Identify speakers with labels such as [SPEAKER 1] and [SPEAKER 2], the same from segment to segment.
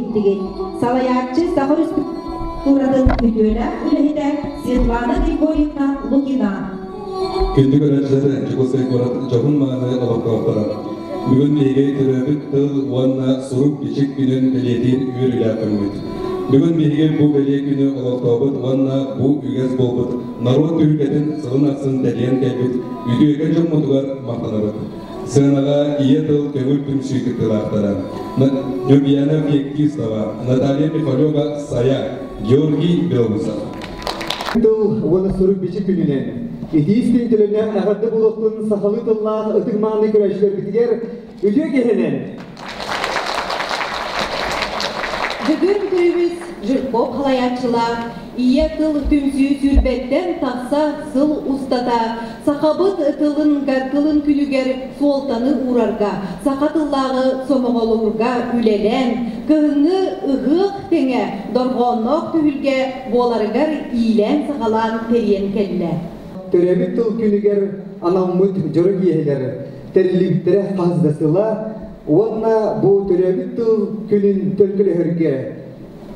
[SPEAKER 1] иһиттигит. Салайааччы Саха Өрөспүүбүлүкэтин үтүөлээх үлэһитэ Светлана Григорьевна Лукина.
[SPEAKER 2] Күндү көрөөччүлэр, Дьокуускай куорат дьоһун-мааны олохтоохторо! Бүгүн биһиги төрөөбүт тыл уонна сурук-бичик күнүн бэлиэтиир үөрүүлээх күммүт. Бүгүн биһиги бу бэлиэ күнү олохтообут уонна бу үгэс буолбут норуот түһүлгэтин сылын ахсын тэрийэн кэлбит үтүөкэн дьоммутугар махтанабыт. Сыанаҕа Ийэ тыл көҥүл түмсүү кыттыылаахтара Ньургуяна Феоктистова, Наталья Михалева, Сайа, Георгий Белоусов.
[SPEAKER 3] Тыл уонна сурук-бичик күнүнэн итии истиҥ төлөннөөх эҕэрдэ буолуохтун сахалыы тыллаах ытык-мааны көрөөччүлэрбитигэр үтүө киһинэн!
[SPEAKER 1] Бүгүн күнүбүз Жирков халайааччылаах Ийэ тыл түмсүү сүүрбэттэн тахса сыл устата сахабыт тылын тылын күнүгэр суолтаны уурарга, саха тыллааҕы сомоҕолуурга үлэлээн, кыһыҥҥы ыһыах тэҥэ дорҕоонноох түһүлгэ буоларыгар иилээн-саҕалаан тэрийэн кэллэ.
[SPEAKER 3] Төрөөбүт тыл күнүгэр анаммыт дьоро киэһэлэр тэриллибиттэрэ хас да сыла уонна бу төрөөбүт тыл күнүн төлкөлөһөргө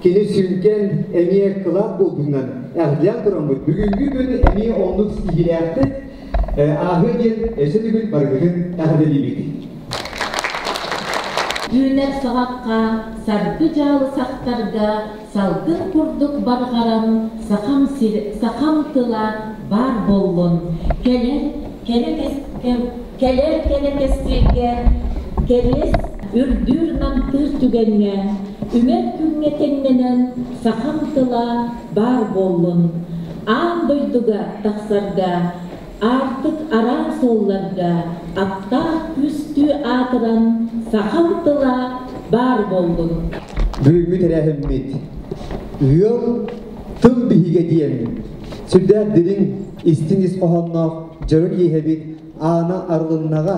[SPEAKER 3] кини сүҥкэн эмиэ кылаат буолбутунан эҕэрдэлээн тураммыт бүгүҥҥү күн эмиэ оннук ситиһиилээхтик ааһыа диэн өссө төгүл барыгытын эҕэрдэлиибит.
[SPEAKER 4] Үүнэр саҕахха саргы дьаалы сахтарга салгын курдук барҕаран сахам сир сахам тыла баар буоллун кэлэр кэлэ кэлэр кэлэ кэскилгэ кэриэс үрдүүр намтыыр түгэҥҥэ үҥэр күҥҥэ тэҥнэнэн сахам тыла баар буоллун аан дойдуга тахсарга аартык араас суолларга аптаах күстүү аатыран сахам тыла баар буоллун.
[SPEAKER 3] Бүгүҥҥү тэрээһиммит ыал тыл биһигэ диэн сүрдээх дириҥ истиҥ ис хоһоонноох дьоро киэһэбит аана арылыннаҕа.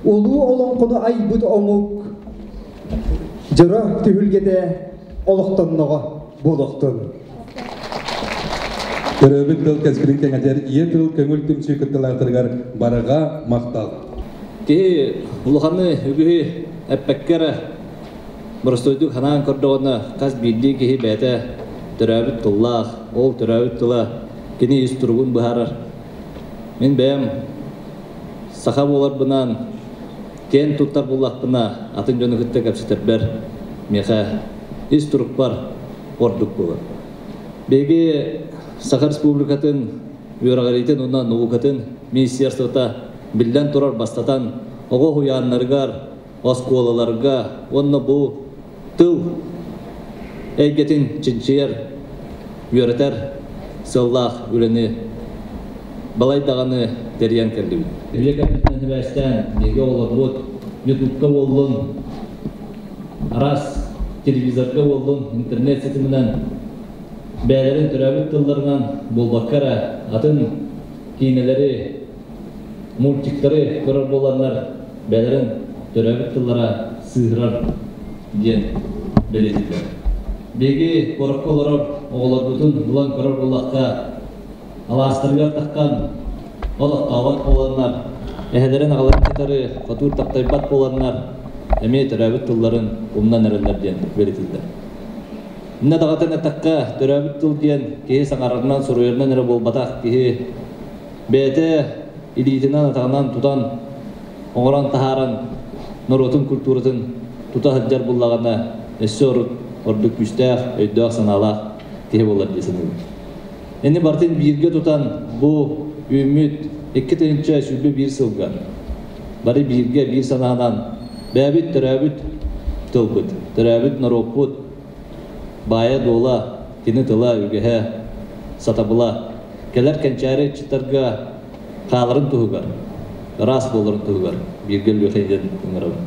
[SPEAKER 3] Улуу олоҥхону айбыт омук дьоро түһүлгэтэ олохтонноҕо буолуохтун.
[SPEAKER 2] Төрөөбүт тыл кэскилин кэҥэтэр Ийэ тыл көҥүл түмсүү кыттыылаахтарыгар барҕа махтал!
[SPEAKER 5] Киһи улаханы үгүһү эппэккэ эрэ боростуойдук санаан көрдөҕүнэ хас биирдии киһи бэйэтэ төрөөбүт тыллаах, ол төрөөбүт тыла кини ис туругун быһаарар. Мин бэйэм саха буоларбынан киэн туттар буоллахпына атын дьону кытта кэпсэтэрбэр миэхэ ис турукпар ордук буолар. Биһиги Саха Республикатын үөрэҕириитин уонна наукатын министерствота биллэн турар бастатан оҕо уһуйааннарыгар, оскуолаларга уонна бу тыл эйгэтин чинчийэр, үөрэтэр сыаллаах үлэни балай даҕаны тэрийэн кэллибит. Үлэ кэммитинэн сибээстээн биһиги оҕолорбут Ютубка буоллун, араас телевизорга буоллун, интернет ситиминэн бэйэлэрин төрөөбүт тылларынан буолбакка эрэ атын киинэлэри, мультиктары көрөр буоланнар бэйэлэрин төрөөбүт тыллара сыыһырар диэн бэлиэтииллэр. Биһиги куоракка олорор оҕолорбутун булан көрөр буоллахха, алаастарыгар таххан олохтообот буоланнар, эһэлэрин аҕаларын кытары хотуур таптайбат буоланнар, эмиэ төрөөбүт тылларын умнан эрэллэр диэн бэлиэтииллэр. Иннэ даҕатан эттэххэ, төрөөбүт тыл диэн киһи саҥарарынан, суруйарынан эрэ буолбатах, киһи бэйэтэ илиитинэн-атаҕынан тутан, оҥорон таһааран норуотун культуратын тута сылдьар буллаҕына өссө ордук күүстээх, өйдөөх-санаалаах киһи буолар дии саныыбын. Ини барытын бииргэ тутан бу үүммүт 2021 сылга бары бииргэ биир санаанан бэйэбит төрөөбүт тылбыт, төрөөбүт норуоппут баайа-дуола, кини тыла, үгэһэ, сатабыла кэлэр кэнчээри ыччаттарга хааларын туһугар, ыраас буоларын туһугар бииргэ үлүөхэй диэн ыҥырабын.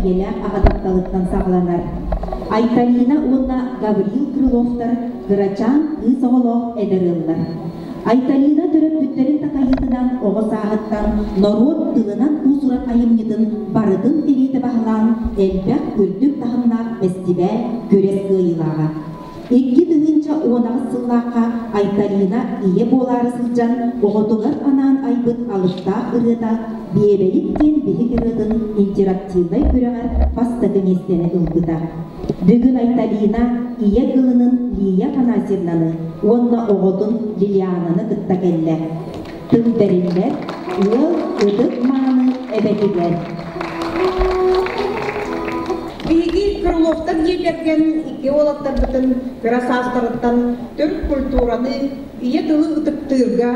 [SPEAKER 6] ийэлээх аҕа тапталыттан саҕаланар. Айталина уонна Гаврил Крыловтар кырачаан кыыс оҕолоох эдэр ыаллар. Айталина төрөппүттэрин такайыытынан оҕо сааһыттан норуот тылынан уус-уран айымньытын барытын кэриэтэ баһылаан, элбэх үрдүк таһымнаах бэстибээл күрэс кыайыылааҕа. 2018 сыллаахха Айталина ийэ буолаары сылдьан оҕотугар анаан айбыт алыптаах ырыата «Биэбэлик» диэн биһик ырыатын интерактивнай күрэҕэр бастакы миэстэни ылбыта. Бүгүн Айталина ийэ кылынын Лия Афанасьевнаны уонна оҕотун Лилиананы кытта кэллэ. Тыл бэриллэр ыал ытык-мааны эбэтигэр.
[SPEAKER 7] Биһиги Крыловтар дьиэ кэргэн икки уолаттарбытын кыра саастарыттан төрүт культураны, ийэ тылы ытыктыырга,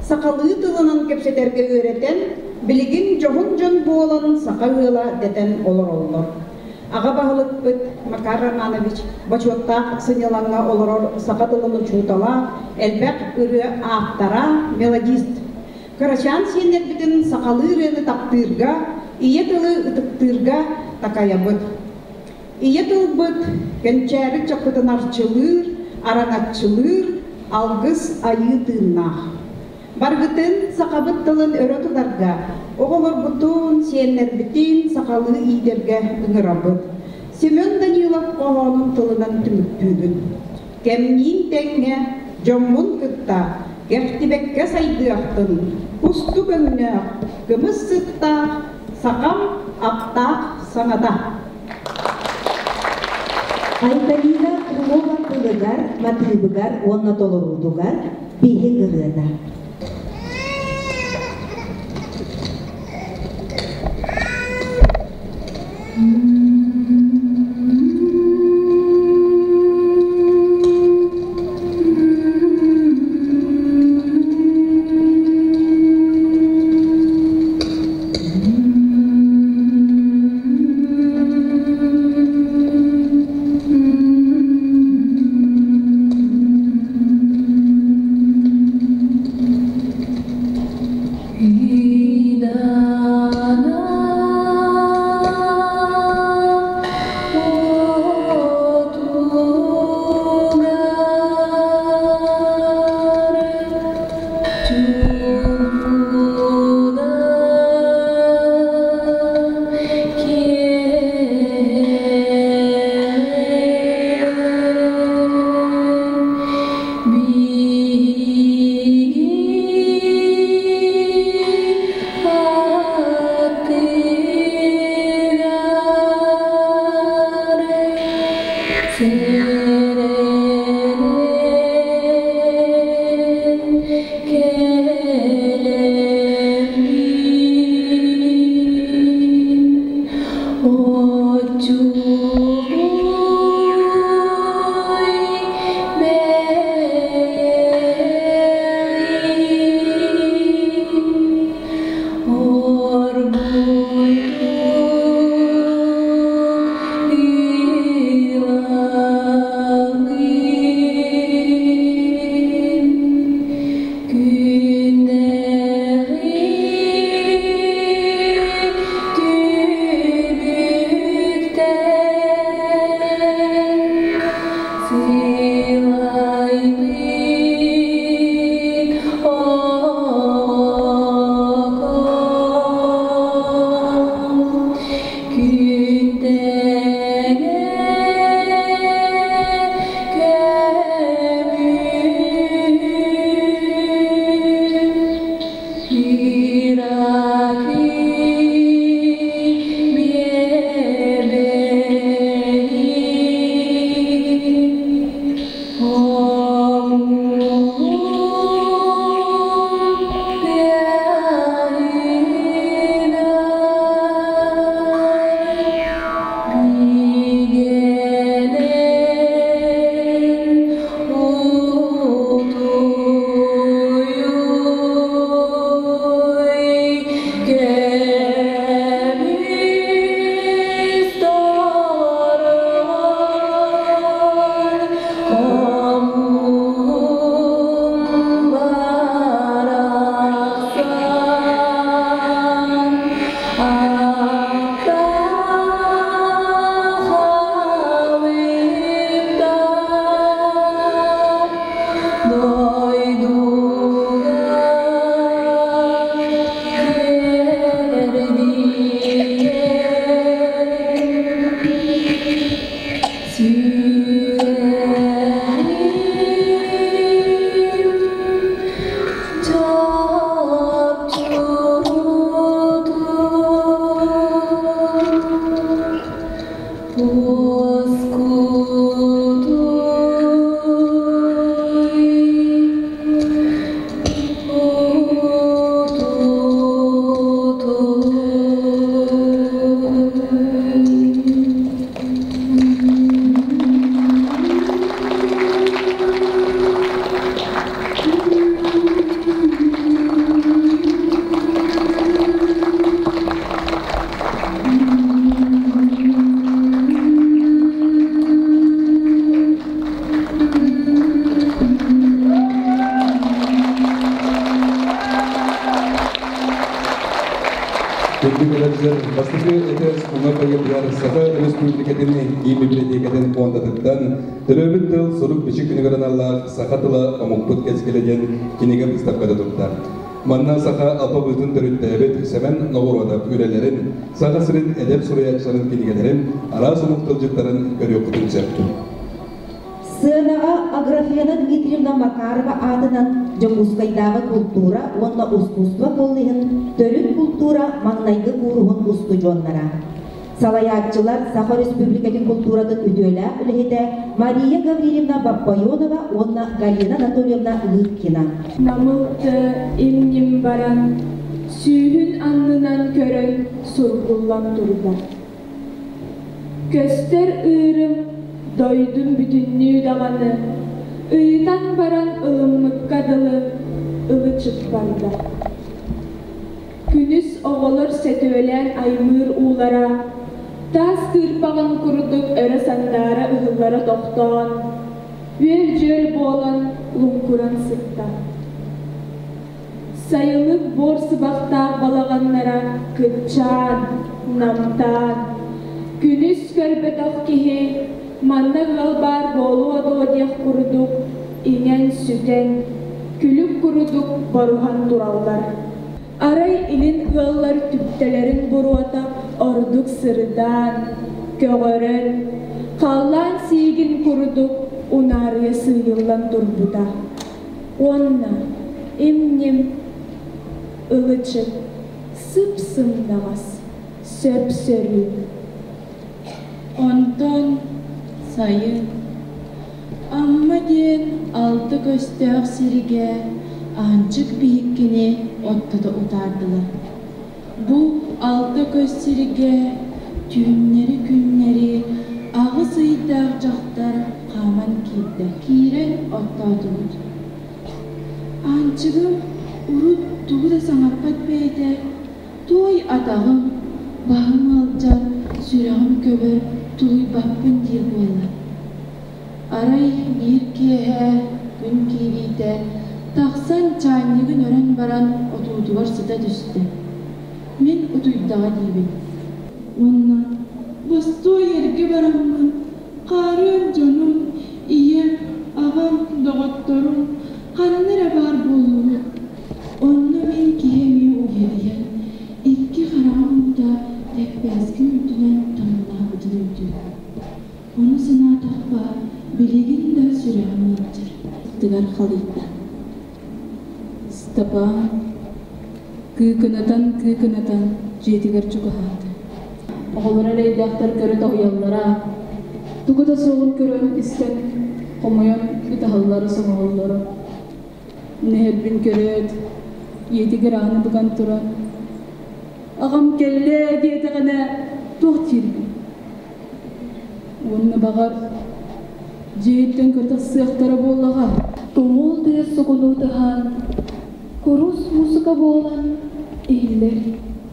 [SPEAKER 7] сахалыы тылынан кэпсэтэргэ үөрэтэн, билигин дьоһун дьон буолан саха ыала дэтэн олороллор. Аҕа баһылыкпыт Макар Романович бочуоттаах сынньалаҥҥа олорор саха тылын учуутала, элбэх ырыа ааптара, мелодист. Кырачаан сиэннэрбитин сахалыы ырыаны таптыырга, ийэ тылы ытыктыырга такайабыт. Ийэ тылбыт кэнчээри чаппытын арчылыыр, араҥаччылыыр, алгыс айыы тыыннаах. Баргытын сахабыт тылын өрө тутарга, оҕолорбутун, сиэннэрбитин сахалыы иитэргэ ыҥырабыт. Семен Данилов хоһоонун тылынан түмүктүүбүн. Кэмниин тэҥҥэ дьоммун кытта кэхтибэккэ сайдыахтын, кустук өҥнөөх, кымыс сыттаах, сахам аптаах саҥата.
[SPEAKER 6] Айталина Крылова тылыгар, матыыбыгар уонна толоруутугар биһик ырыата.
[SPEAKER 2] Күндү көрөөччүлэр, бастакы этээс уҥа пайытыгар Саха Өрөспүүбүлүкэтин киин библиотекатын фондатыттан Төрөөбүт тыл сурук-бичик күнүгэр аналлаах Саха тыла омукпут кэскилэ диэн кинигэ быыстапката турда. Манна саха алпабыытын төрүттээбит Сэмэн Ноҕуруодап үлэлэрин, Саха сирин эдэр суруйааччыларын кинигэлэрин, араас омук тылдьыттарын көрүөххүтүн сөп.
[SPEAKER 6] Сыанаҕа Аграфена Дмитриевна Макарова аатынан Дьокуускайдааҕы култуура уонна ускуустуба коллеһын төрүт култуура маҥнайгы кууруһун устудьуоннара. Салайааччылар Саха Өрөспүүбүлүкэтин култууратын үтүөлээх үлэһитэ Мария Гаврильевна Баппайонова уонна Галина Анатольевна Лыткина.
[SPEAKER 8] Намылты им-ньим баран, сүүһүн аннынан көрөн сургуллан турда. Көстөр ыырым, дойдум бүтүннүү даҕаны, ыйытан баран ылыммыкка дылы ылы-чып барда. Күнүс оҕолор сөтүөлээн аймыыр уулара, таас кыырпаҕын курдук өрө сандаара ыһыллара тохтоон, үөл-дьүөл буолан луҥкуран сытта. Сайылык буор сыбахтаах балаҕаннара кыччаан, намтаан, күнүс көрбөтөх киһи манна ыал баар буолуо дуо диэх курдук иҥэн-сүтэн, күлүк курдук боруһан тураллар. Арай илин ыаллар түптэлэрин буруота ордук сырдаан, көҕөрөн, халлаан сиигин курдук унаарыйа сыыйыллан турбута. Уонна им-ньим ылычык, сып-сымнаҕас, сөп-сөрүүн.
[SPEAKER 9] Онтон сайын Амма диэн алта көстөөх сиригэ Аанчык биһиккини оттото утаардылар. Бу алта көс сиригэ түүннэри-күннэри аҕыс ыйдаах дьахтар хааман киирдэ. Киирэн оттоотубут. Аанчыгым урут тугу да саҥарбат бэйэтэ туой атаҕым, баһым ыалдьар, сүрэҕим көбөр, тулуйбаппын диир буолла. Арай биир киэһэ күн киириитэ тахсан чаанньыгын өрөн баран отуутугар сыта түстэ. Мин утуйдаҕа диибин. Уонна бостуой эргэ бараммын, хаарыан дьонум, ийэм, аҕам, доҕотторум ханна эрэ баар буоллубут. Онно мин киһи эмиэ уйадыйан, икки хараҕым уута лэппээским үрдүнэн таммалаабытын өйдүүбүн. Ону санаатахпа, билигин да сүрэҕим ыалдьар.
[SPEAKER 10] Тыгар халыйда. Степан кыыкынатан-кыыкынатан дьиэтигэр чугаһаата. Оҕолоро эрэйдээхтэр көрө тоһуйаллара, тугу да суоҕун көрөн истэн, хомойон ытаһаллара-соҥоһоллоро. Нэһирбин көрөөт, ийэтигэр ааны быган туран, «Аҕам кэллэ» диэтэҕинэ туох диирбин? Уонна баҕар, дьиэттэн көтөхсүөхтэрэ буоллаҕа.
[SPEAKER 8] Тумул тыас сугунуу тыһаан, курус муусука буолан иһиллэр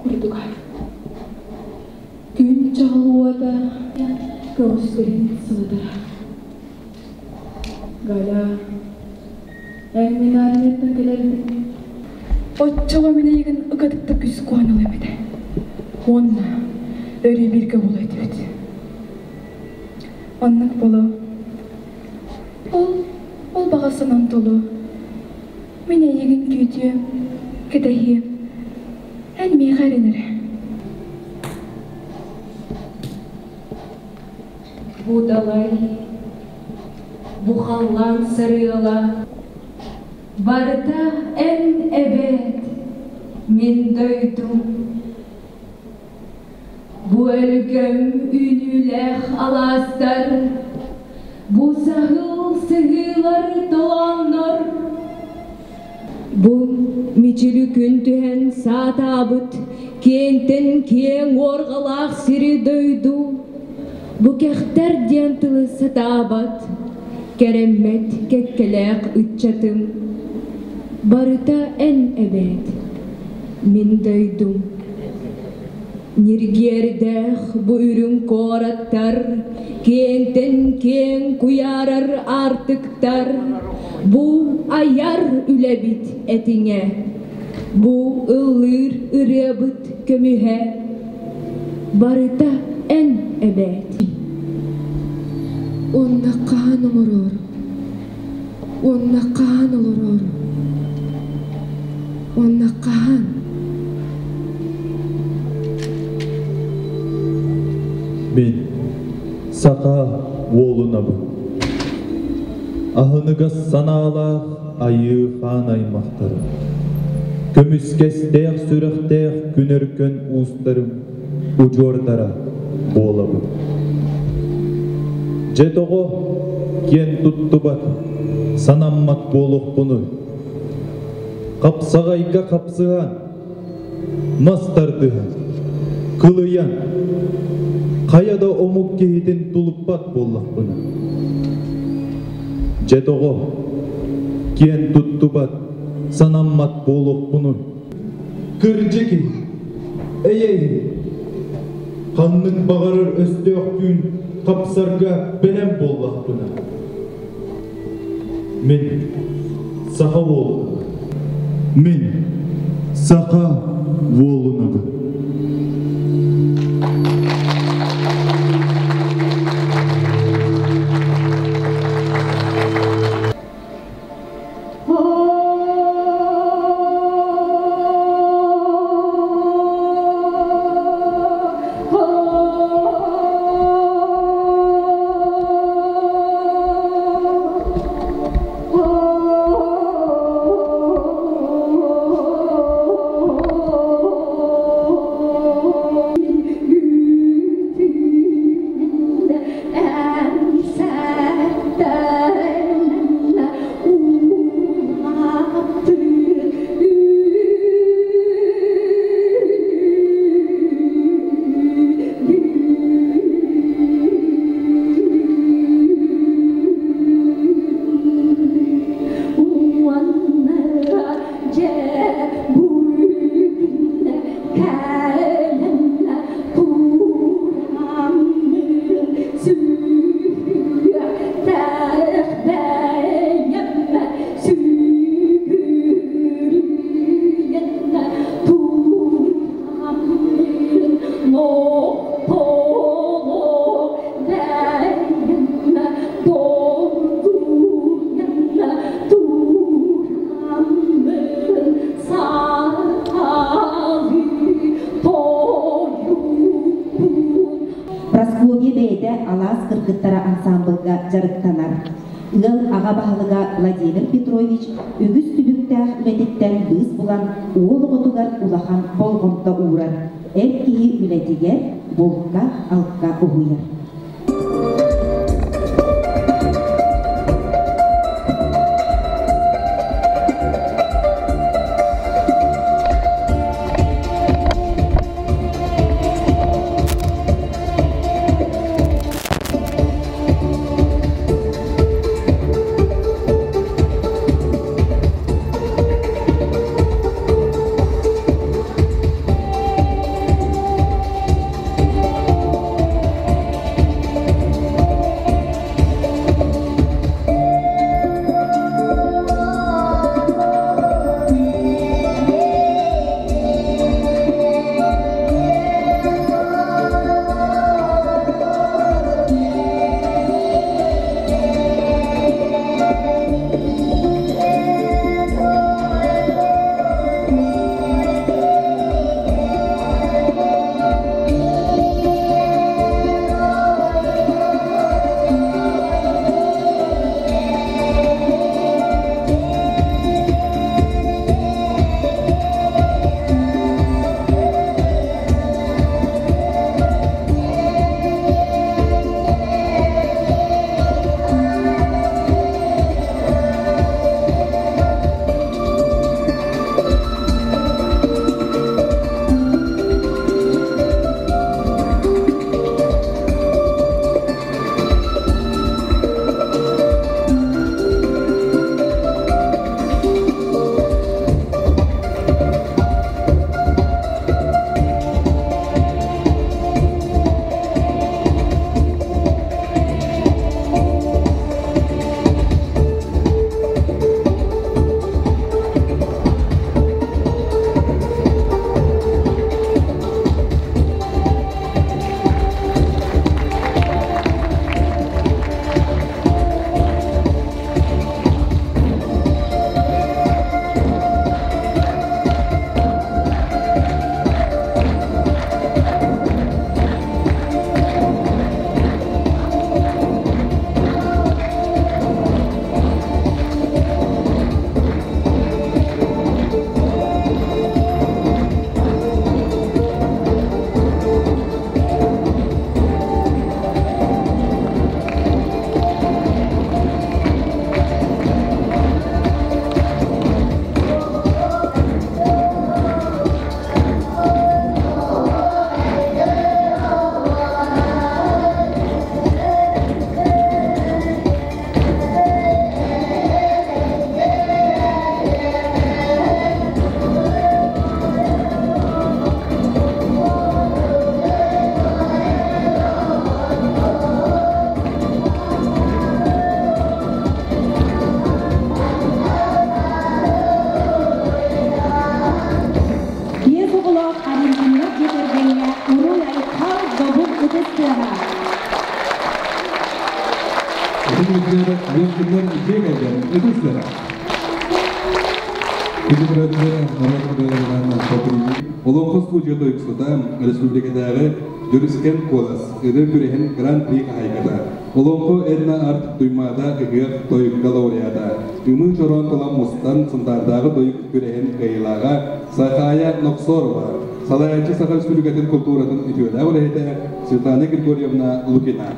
[SPEAKER 8] курдуга. Күн чаҕыл уота көҕүстэрин сылытара. Галя, эн мин армияттан кэлэрбин оччоҕо мин эйигин ыкатыкта күс куоналыам этэ. Уонна өрүү бииргэ буолуо этибит. Оннук буолуо. Ол, ол баҕа санаам толуо. Мин эйигин күүтүөм, кэтэһиэм. Эн миэхэ эрэн эрэ.
[SPEAKER 11] Бу далай, бу халлаан сарыала, барыта эн эбээт, мин дойдум. Бу өлгөм үүнүүлээх алаастар, бу саһыл сыһыылар толооннор,
[SPEAKER 12] Бу мичили күн түһэн саатаабыт киэҥтэн киэҥ уорҕалаах сири дойду бу кэхтэр диэн тылы сатаабат, кэрэммэт кэккэлээх ыччатым барыта эн эбээт, мин дойдум. Ньиргиэрдээх бу үрүҥ куораттар, киэҥтэн киэҥ куйаарар аартыктар, бу айар үлэбит этиҥэ, бу ыллыыр ырыабыт
[SPEAKER 11] көмүһэ барыта эн эбээт. Уонна хаһан оҥороор, уонна хаһан олороор, уонна хаһан?
[SPEAKER 13] Мин саха уолунабын. Аһыныгас санаалаах айыы хаан аймахтарым, көмүскэстээх сүрэхтээх күн өркөн уустарым удьуордара буолабын. Дьэ тоҕо киэн туттубат, санаммат буолуохпунуй? Хапсаҕайга хапсыһан, мас тардыһан, кылыйан, хайа да омук киһитин тулуппат буоллахпына. Дьэ тоҕо киэн туттубат, санаммат буолуохпунуй? Кырдьык иһин, эйэ иһин, ханнык баҕарар өстөөхтүүн хапсарга бэлэм буоллахпына. Мин саха уолунабын. Мин саха уолунабын.
[SPEAKER 6] Прасковья бэйэтэ Алаас кыргыттара ансаамбылга дьарыктанар. Ыал аҕа баһылыга Владимир Петрович үгүс түбүктээх үлэтиттэн быыс булан уол оҕотугар улахан болҕомто уурар, эр киһи үлэтигэр булка-алка уһуйар.
[SPEAKER 2] Поскочиннар дьиэ кэргэн ытыстара. Олоҥхо студия тойуксута республикатааҕы Дьүрүскэн куолас ырыа күрэһин гран-при хаһаайката, Олоҥхо этно-арт Туймаада ыһыах тойукка лауреата, Ымыы чороон тула мустан Сунтаардааҕы тойук күрэһин кыайыылааҕа Сахаайа Нохсорова, салайааччы Саха Республикатын култууратын үтүөлээх үлэһитэ Светлана Григорьевна Лукина.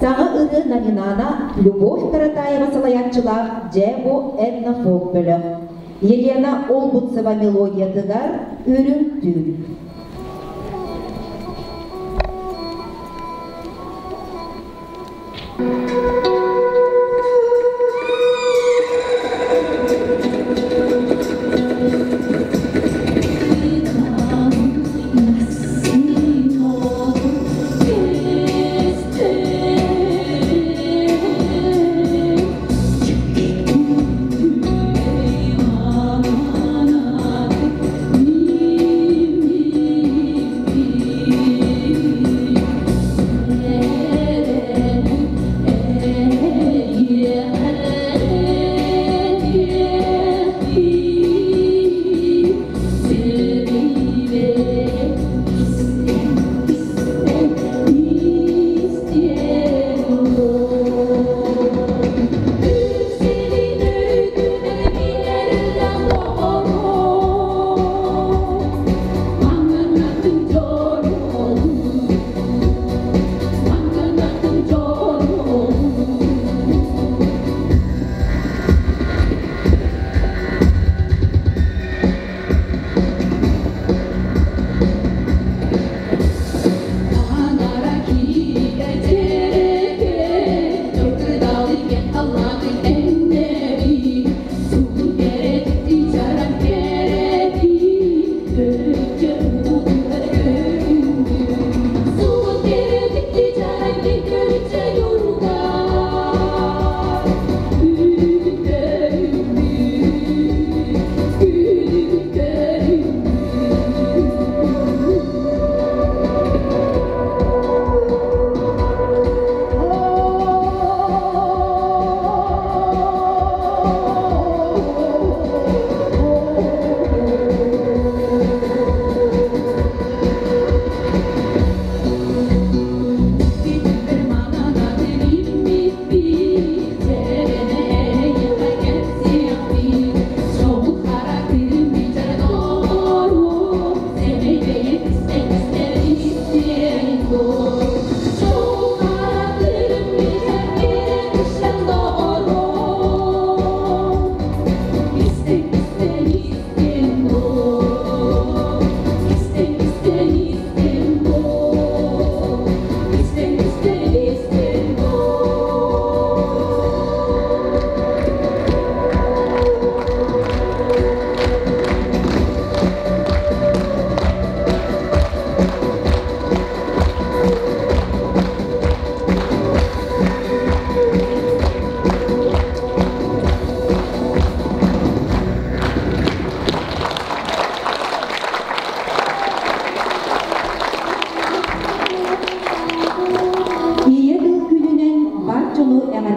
[SPEAKER 6] Саҥа ырыа номинана Любовь Каратаева салайааччылаах Дьэ-бу этно-фолк бөлөх. Елена Олбутцева мелодиятыгар Үрүҥ түүн.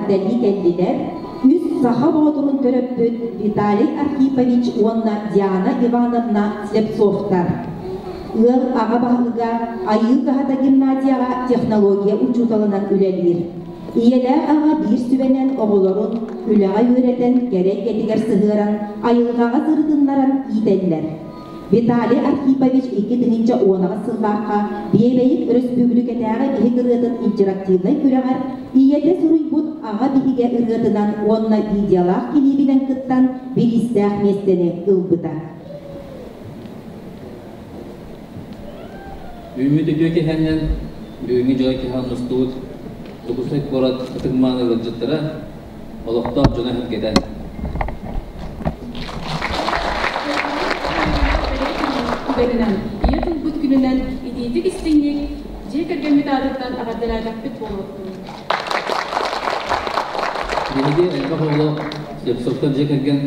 [SPEAKER 6] эҕэрдэлии кэллилэр үс саха боотурун төрөппүт Виталий Архипович уонна Диана Ивановна Слепцовтар. Ыал аҕа баһылыга Айыы Кыһата гимназияҕа технология учууталынан үлэлиир. Ийэлээх аҕа биир сүбэнэн оҕолорун үлэҕэ үөрэтэн, кэрэ эйгэтигэр сыһыаран, айылҕаҕа сырытыннаран иитэллэр. Виталий Архипович 2018 сыллаахха Биэбэйик өрөспүүбүлүкэтээҕи биһик ырыатын интерактивнай күрэҕэр ийэтэ суруйбут Аҕа биһигэ ырыатынан уонна видеолаах килиибинэн кыттан бириистээх миэстэни ылбыта.
[SPEAKER 5] Үүммүт үтүө киһэннэн бүгүҥҥү дьоро киһи мустубут Дьокуускай куорат ытык-мааны ыалдьыттара, олохтоох дьоно эһэргэтэ.
[SPEAKER 10] Түгэнинэн, ийэ тылбыт күнүнэн итиитик истиҥник дьиэ кэргэммит аатыттан эҕэрдэлээтэхпит буолуохтун.
[SPEAKER 5] Биһиги элбэх оҕолоох Слепцовтар дьиэ кэргэн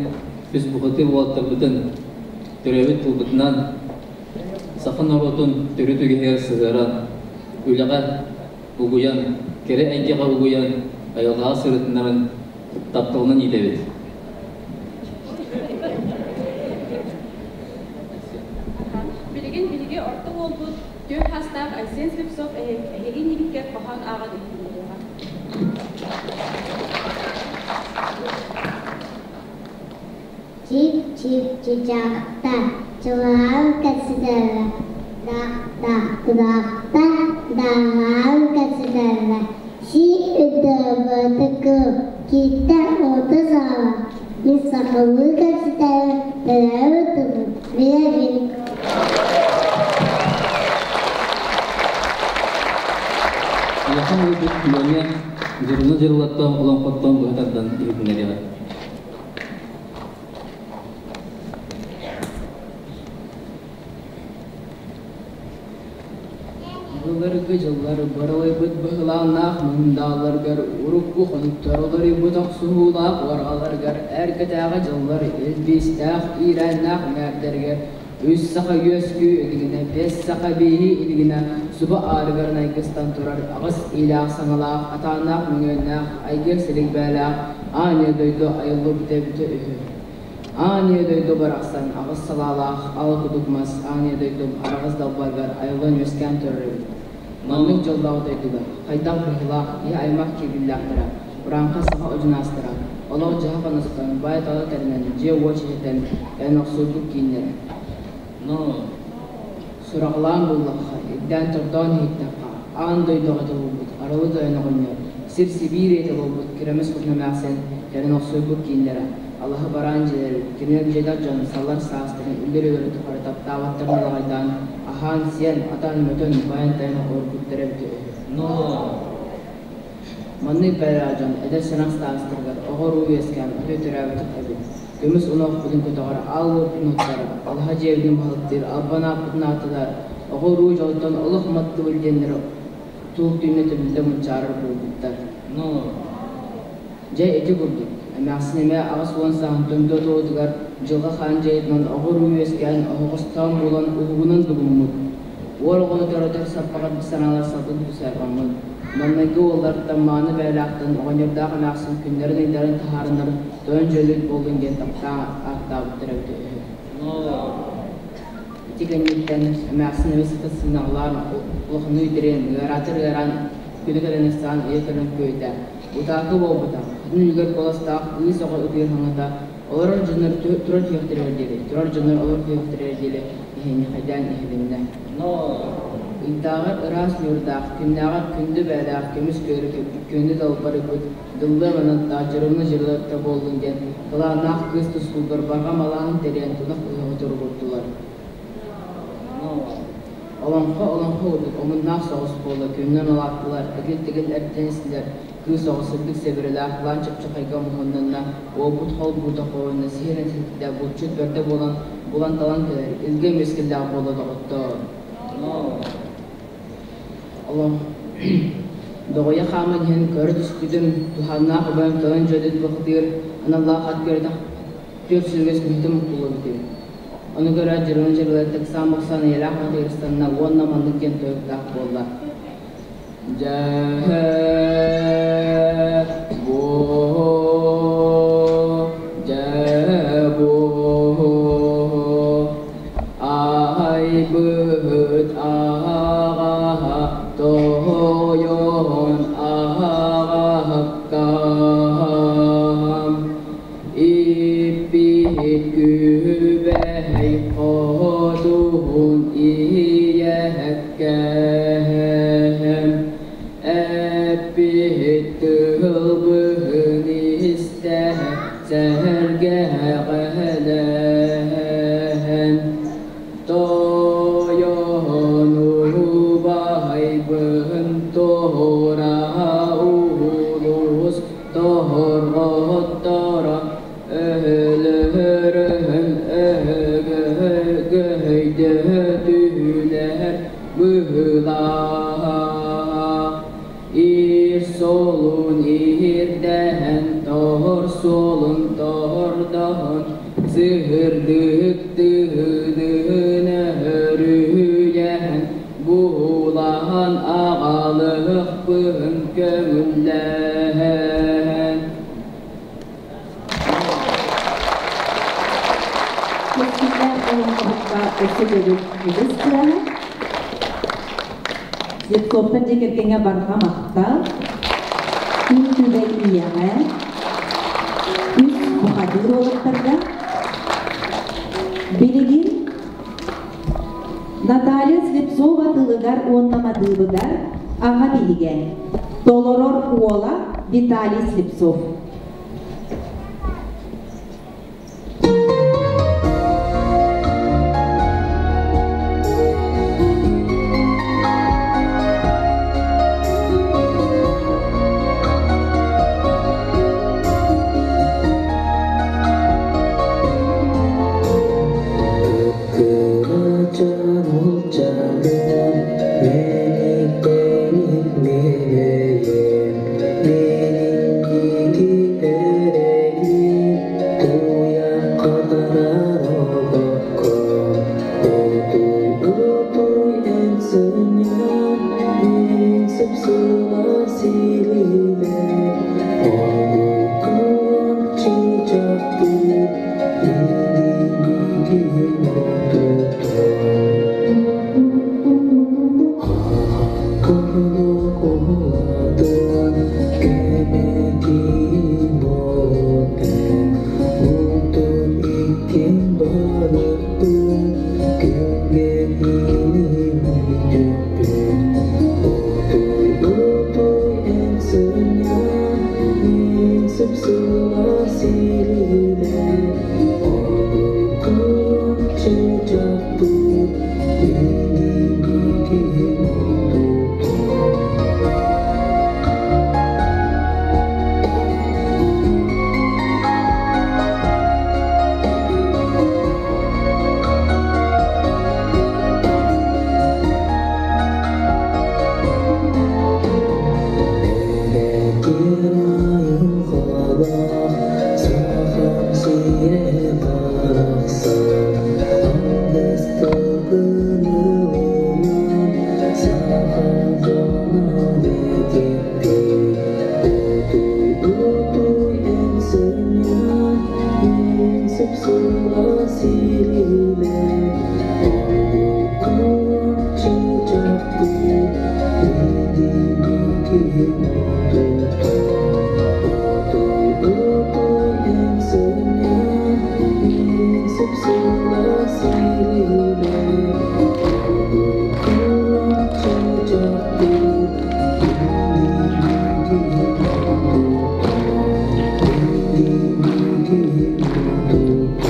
[SPEAKER 5] үс бухатыыр уолаттарбытын төрөөбүт тылбытынан саха норуотун төрүт үгэһигэр сыһыаран, үлэҕэ угуйан, кэрэ эйгэҕэ угуйан, айылҕаҕа сырытыннаран тапталынан иитэбит.
[SPEAKER 10] Билигин биһиги орто уолбут түөрт саастаах Айсен Слепцов эһиги иннигиткэр хоһоон ааҕан иһитиннэриэҕэ.
[SPEAKER 14] Чип-чип чычаахта, чугаһаан кэпсэтэрэ, Даах-даах дааҕаан кэпсэтэрэ, Си өйдөөбөтө киирдэ уота саҕала, Мин сахалыы кэпсэтэрэ төрөөбүт тылым билэбин.
[SPEAKER 5] Улахан уолбут Леня Дьырылы дьырылаттан олоҥхоттон быһа тардан иһитиннэриэҕэ.
[SPEAKER 15] Былыргы дьыллар барылайбыт быһылааннаах мындааларыгар, урукку хонуктар уларыйбыт охсуһуулаах уорҕаларыгар, эргэтээҕи дьыллар илбиистээх иирээннээх үҥээрдэригэр үс саха үөскүү илигинэ, биэс саха бииһи илигинэ субу аарыгар найгыстан турар аҕыс иилээх саҥалаах, атааннаах мөҥүөннээх, айгыр силик бээлээх аан дойду айыллыбыта эбитэ үһү. Аан ийэ дойду барахсан аҕыс салаалаах ал кудук мас аан ийэ дойдум араҕас далбарыгар айыллан үөскээн турар эбит. Маннык дьоллоох дойдуга хайдах быһыылаах киһи аймах киирбиллээхтэрэ, урааҥхай саха одьунаастара, олох-дьаһах оностон, баай-тала тэринэн, дьиэ-уот чэчэтэн, эн охсуйбут кииннэрэ.
[SPEAKER 5] Но
[SPEAKER 15] Сураҕалаан буллахха, ирдээн-тордоон иһиттэххэ, аан дойдуга тобулбут арылы тойон оҕонньор, сир-сибиир ийэтэ буолбут кирэмэс хотун эмээхсин кэлин охсуйбут кииннэрэ, алаһа бараан дьиэлэрин, кинилэр дьиэтэх дьон саллар саастарын үллэр-өлөрү тухары таптаабаттарын улаҕайдаан, аһаан-сиэн, атан-мөтөн, байан-тайан олорбуттара эбитэ үһү.
[SPEAKER 5] Но
[SPEAKER 15] Маннык бэйэлээх дьон эдэр сэнэх саастарыгар оҕо-уруу үөскээн өтө төрөөбөтөх эбит. Көмүс унуохпутун көтөҕөр, аал уоппутун уттарар, алаһа дьиэбитин баһылыктыыр, албан ааппытын ааттатар, оҕо-уруу дьолтон олох маттыбыт диэннэр туох түүннэ түбүллэ мунчаарар буолбуттар.
[SPEAKER 5] Но
[SPEAKER 15] Дьэ ити курдук, эмээхсин эмиэ 80 сааһын томтоо туолуутугар дьылҕа хаан дьайыытынан оҕо-уруу үөскээн, оһоҕостоон буолан уһугунан дугуммут. Уол оҕону төрөтөр саппаҕар санаалар салгын түсээҕэммин. Маҥнайгы уоллартан мааны бэйэлээхтэн оҕонньордоох эмээхсин күннэрин-ыйдарын таһаарыннар тойон дьөлүт буоллун диэн таптаан ааттаабыттара эбитэ үһү. Ити кэнниттэн эмээхсин эмис сыта сыҥаҕалаан улаханнык үтүрүйэн, ыараатар ыараан, күнү кэлэн ыстаан ыйа көрөн күөйдэ. Утаакы буолбута, хатын үлүгэр куоластаах ыыс оҕо ытыыр хаҥата, олорор дьоннор турар түһүөхтэригэр диэри, турар дьоннор олор түһүөхтэригэр диэри иһинньэхэйдээн иһилиннэ. Ыйдааҕар ыраас ньуурдаах, күннээҕэр күндү бээлээх көмүс күөрү күөнү далбарыйбыт дыллыам анаттаах дьырымны дьырылатта буоллун диэн кылааннаах кыыс тускулгар барҕа малааһын тэрийэн тунах ыһыаҕы туругурдулар. Олоҥхо олоҥхо курдук омуннаах соҕус буола күннэн улааттылар, эгил-тэгил эрдэн истилэр, кыыс оҕо сырдык сэбирэлээх лаан чыпчахайга муһуннанна, уолбут хол-буута хоһуйна сиһин этиттэ, булчут бэрдэ буолан булан-талан кэлэр, илгэ мискиллээх буолла доҕоттоор. Олох доҕуйа хааман иһэн көрө түспүтүм, туһааннаах убайым тойон дьүөдүт бухатыыр аналлаах ат көрөтөх түөрт сүргэс мүһүтүм уккуллубутум. Ону көрөөт дьырылын дьырылыттык саан-бохсоон эйэлээх бухатыырыстанна уонна маннык диэн тойуктаах буолла. Дьэ, бу Убайбыт аҕаһа тоһойон аҕаһыккам Иппит күбэһэй хотуһун ийэккэм Эппит тылбыһын истэ сэргэҕэлэһэн Тойон убайбын туора улуус тоһорҕотторо өһөлөһөрөһөн өһөгөйдөтүлэр быһыылаах Ир суолун иһирдэһэн, тоһор суолун тоһордоһон, сыһырдык тыһынын өһөрүһүйэһэн, буһулаһан аҕалыахпын көҥүллэһэн.
[SPEAKER 6] Кэскиллээх олоҥхоһукка өссө төгүл үгүс кыаҕа. Слепцовтар дьиэ кэргэҥҥэ барҕа махтал, күн күбэй ийэҕэ, үс бухатыыр уолаттарга. Билигин Наталья Слепцова тылыгар уонна матыыбыгар аҕа биһигэ, толорор уола Виталий Слепцов.
[SPEAKER 16] Кырачаан улчаным, мэник-тэник мэнэйэн, Мин эрэйим, туйахха барар олоххом, Утуй, эн сынньан, мин сып-сылаас илиибэр, Оргууй куох чыычаахпыт, илиибитин тутан. Хаһан куһулатын кэмэтии буолан, Бултун иккин балыкпын, күҥҥэ илим бүтүппүт. Утуй, утуй эн сынньан, мин сып-сылаас илиибэр, Оргууй куох чыычаахпыт, илиибитин тутан. Эбэтин айылҕалаах Сахам сирэ барахсан Алгыс тылгын ылынан Саха дьоно бэкэппит Утуй, утуй эн сынньан Мин сып-сылаас илиибэр Оргууй куох чыычаахпыт Илиибитин тутан. Утуй, утуй эн сынньан Мин сып-сылаас илиибэр Оргууй куох чыычаахпыт Илиибитин тутан.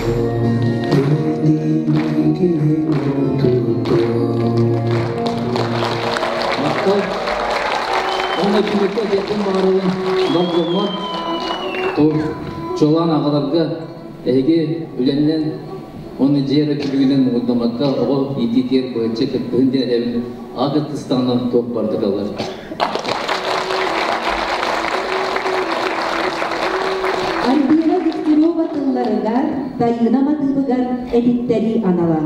[SPEAKER 16] Илиибитин тутан. Илиибитин тутан.
[SPEAKER 5] Махтал. Онно түмүккэ этиэхпин баҕарабын бар дьоммор, чуолаан аҕаларга эһиги үлэннэн уонна дьиэ эрэ түбүгүнэн муҥурдаммакка оҕо иитиитигэр быһаччы кыттыһын диэн этэбин. Аҕа кыттыстаҕына туох барыта кыаллар.
[SPEAKER 6] Альбина Дегтярева тылларыгар, Тайыына матыыбыгар этиттэрии анала.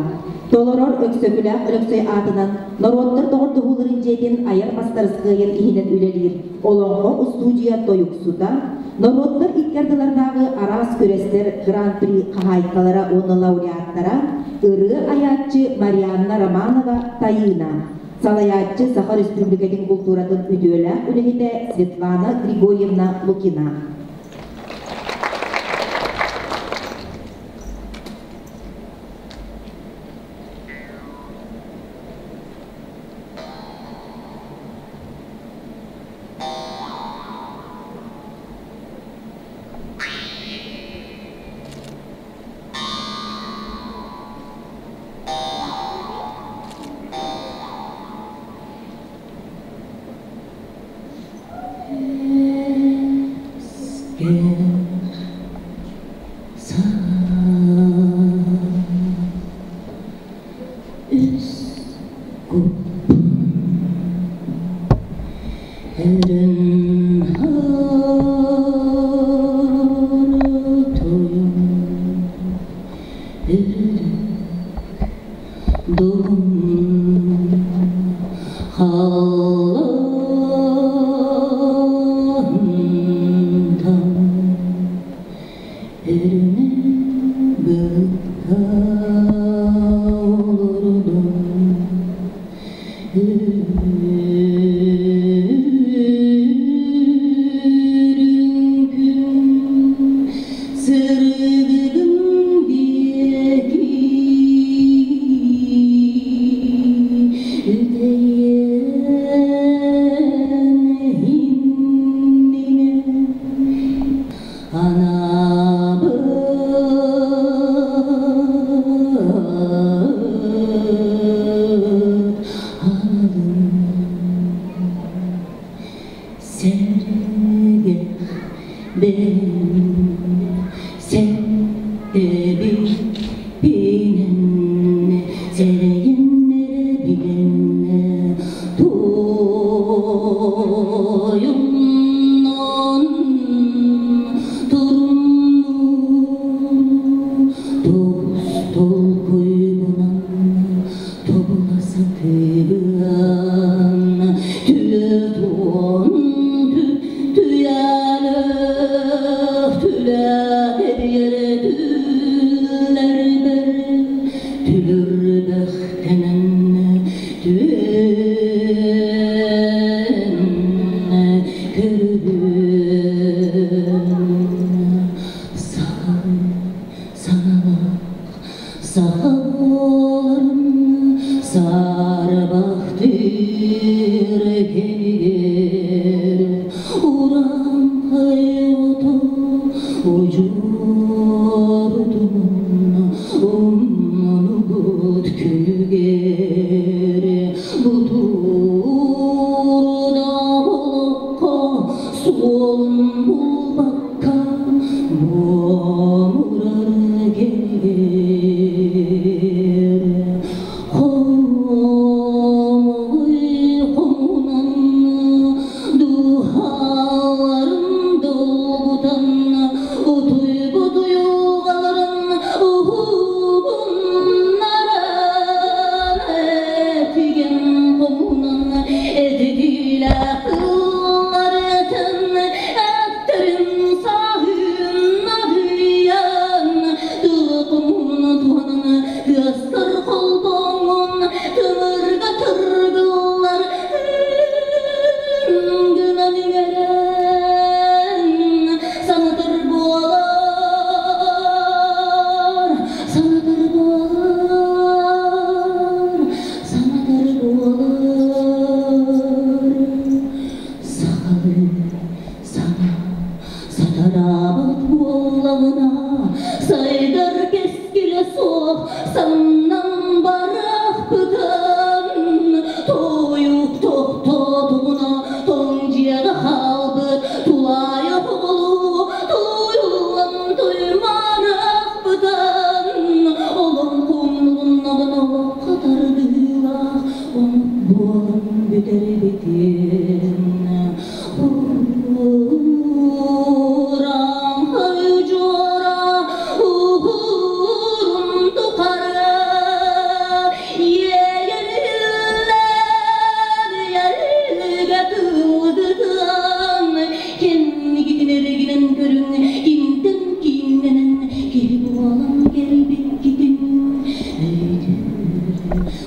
[SPEAKER 6] Толорор Өксөкүлээх Өлөксөй аатынан норуоттар доҕордоһууларын дьиэтин айар мастарыскыайын иһинэн үлэлиир Олоҥхо устуудьуйа тойуксута, Норуоттар икки ардыларынааҕы араас күрэстэр Гран-при хаһаайкалара уонна лауреаттара ырыа айааччы Марианна Романова Тайыына, салайааччы Саха Республикатын култууратын үтүөлээх үлэһитэ Светлана Григорьевна Лукина.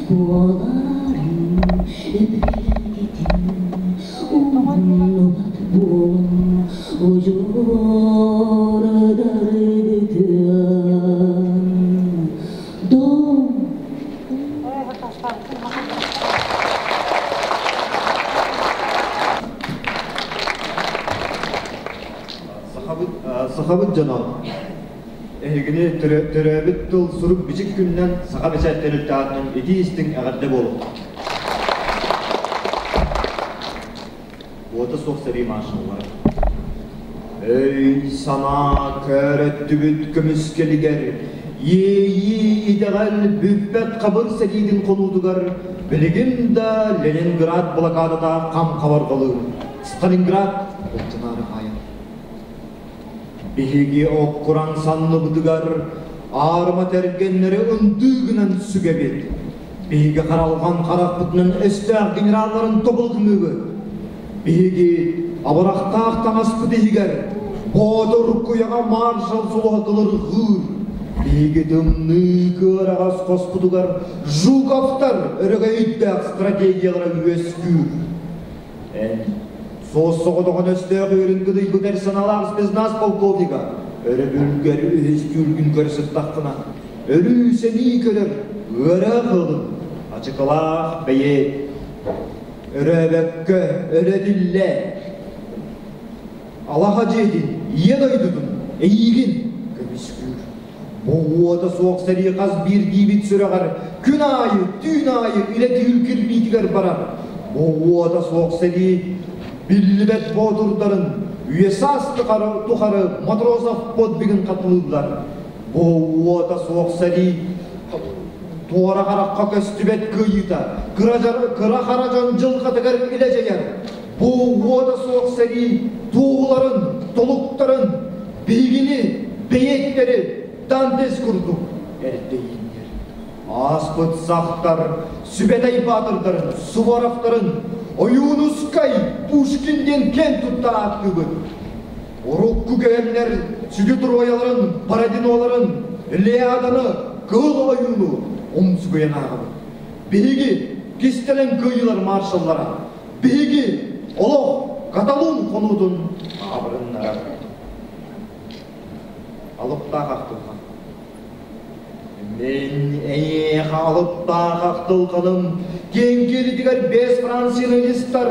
[SPEAKER 17] Буоларым өбүгэлэргитин умнубат буолуҥ удьуордаргытын дом.
[SPEAKER 18] Сахабыт дьоно эһигини төрөөбүт тыл сурук-бичик күнүнэн Саха бэчээт тэрилтэ аатынан итии-истиҥ эҕэрдэ буолуохтун! Уота суох сэрии маршаллара. Өй-санаа көөрөттүбүт көмүскэлигэр, иэйии итэҕэл бүппэт хабыр сэриитин хонуутугар билигин да Ленинград блокадата хам хабарҕалыыр. Сталинград былдьанаары хаайар. Биһиги оккуран санныбытыгар аарыма тэргэннэри ындыы гынан сүгэбит. Биһиги харалҕан харахпытынан өстөөх генералларын тобул гыныыбыт. Биһиги абырахтаах таҥаспыт иһигэр Боотур куйаҕа маршал сулуһа кылырҕыыр. Биһиги тымныы кыараҕас хоспутугар Жуковтар өрөгөйдөөх стратегиялара үөскүүр. Эн суос-соҕотоҕун өстөөх үөрүн кыдыйбыт эр санаалаах спецназ полковнига өрөбүлгэр үһүс түүргүн көрө сыттаххына, өрүү сэнии көрөр ыараах ыалын ачыкылаах бэйиэт өрөөбөккө өрөтүллэ алаһа дьиэтин, ийэ дойдутун, эйиигин көмүскүүр. Бу уота суох сэрии хас биирдиибит сүрэҕэр күн аайы, түүн аайы илэ түүл кирбиитигэр барар. Бу уота суох сэрии биллибэт боотурдарын үйэ-саас тухары Матросов подвигын хатылыыллар. Бу уота суох сэрии туора харахха көстүбэт кыайыыта кыра хара дьон дьылҕатыгар илэ дьайар. Бу уота суох сэрии туоһуларын, толуктарын биһигини бэйэттэри Дантес курдук эрдэйиннэр. Ааспыт сахтар Сүбэтэй баатырдарын, Суворовтарын, Ойуунускай, Пушкин диэн киэн тутта ааттыыбыт. Урукку кэмнэр сүдү трояларын, Бородиноларын, Илиаданы, Кыһыл Ойууну умсугуйан ааҕабыт. Биһиги кистэлэҥ кыайыылар маршаллара Биһиги олох Каталон хонуутун абырыннарар. Алыптаах ахтылҕан. Мин эйиэхэ алыптаах ахтылҕаным киэҥ киэлитигэр бэс франциналистар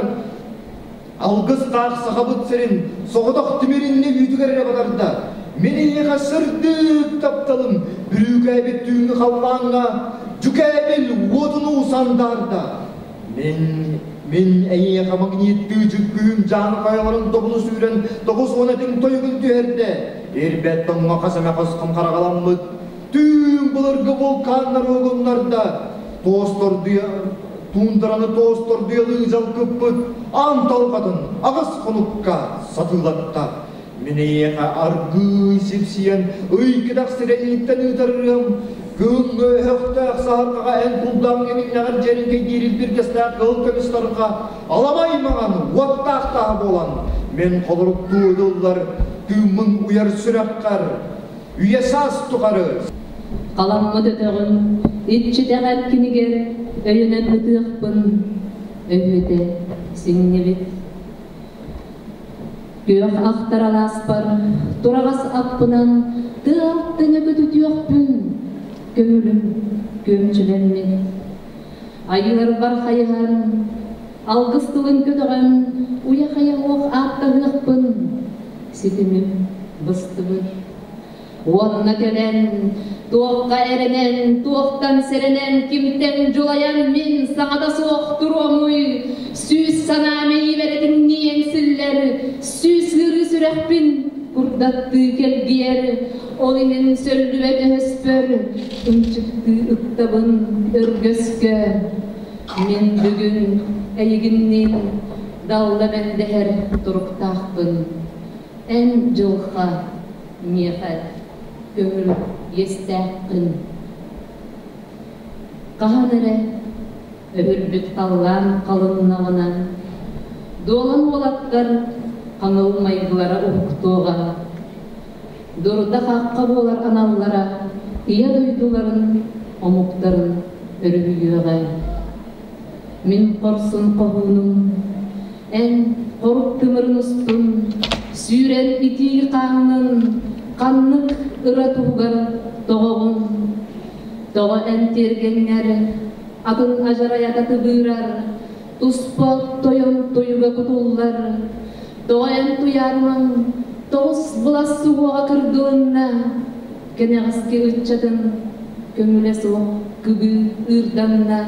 [SPEAKER 18] алгыстаах сахабыт сирин соҕотох тимиринни үүтүгэр эрэ батарда. Мин эйиэхэ сырдык тапталым бүрүүкээбит түүҥҥү халлааҥҥа дьүкээбил уотунуу сандаарда. Мин, мин эйиэхэ магниттыы дьүккүүм дьааны хайаларын тобулу сүүрэн 90 этиҥ тойугун түһэрдэ. Ирбэт тоҥҥо хас эмэ хосхом хараҕаламмыт түүн былыргы вулканнар угуннарда. Туостордуйа, туундараны туостордуйалыы дьалкыппыт аан талҕатын аҕыс хонукка сатыылатта. Мин эйиэхэ аргыый сипсийэн, ый кэтэх сирэйиттэн ыытарыам, күҥҥэ өһөхтөөх саһарҕаҕа эн кулгааҥҥа миннэҕэр дьэриҥкэйдиир илбиргэстээх кыһыл көмүс тарҕа аламай маҥан уоттаах тааһа буолан, мин холоруктуу ытыллар тыыммын уйар сүрэххэр үйэ саас тухары
[SPEAKER 12] Халаммыт өтөҕүн иччитэх эркинигэр өйөнөн ытыахпын өһүөтэ сиҥнибит. Күөх ахтар алааспар тураҕас аппынан тыал тэҥэ көтүтүөхпүн көҥүлүм күөмчүлэммит. Айыыларбар хайыһан, алгыс тылын көтөҕөн уйа-хайа уох ааттаһыахпын ситимим быстыбыт. Уонна кэлэн, туохха эрэнэн, туохтан сэрэнэн, кимтэн дьулайан мин саҥата суох туруомуй, сүүс санаа мэйиибэрэтиннии эҥсиллэр, сүүс ыарыы сүрэхпин курдаттыы кэлгийэр, ол иһин сөллүбэт өһөспөр ынчыктыы ыктабын өргөскө. Мин бүгүн эйигинниин далла мэндэһэр туруктаахпын. Эн дьылҕа миэхэ көҥүл иэстээххин. Хаһан эрэ өһүрбүт халлаан халыннаҕына, дуолан уолаттар хаҥыл майгылара уһуктуоҕа, дурда-хахха буолар аналлара ийэ дойдуларын, омуктарын өрүһүйүөҕэ. Мин хорсун хоһуунум, эн хорук тымырын устун, сүүрэн итии хааҥҥын ханнык ыра туһугар тоҕоҕун? Тоҕо эн тиэргэҥҥэр атын ажарайата тыбыырар, туспа тойон туйуга кутуллар? Тоҕо эн туйаарымаҥ тоҕус былас суһуоҕа кыргылынна? Кэнэҕэски ыччатын көҥүлэ суох кыбыы ыырданна.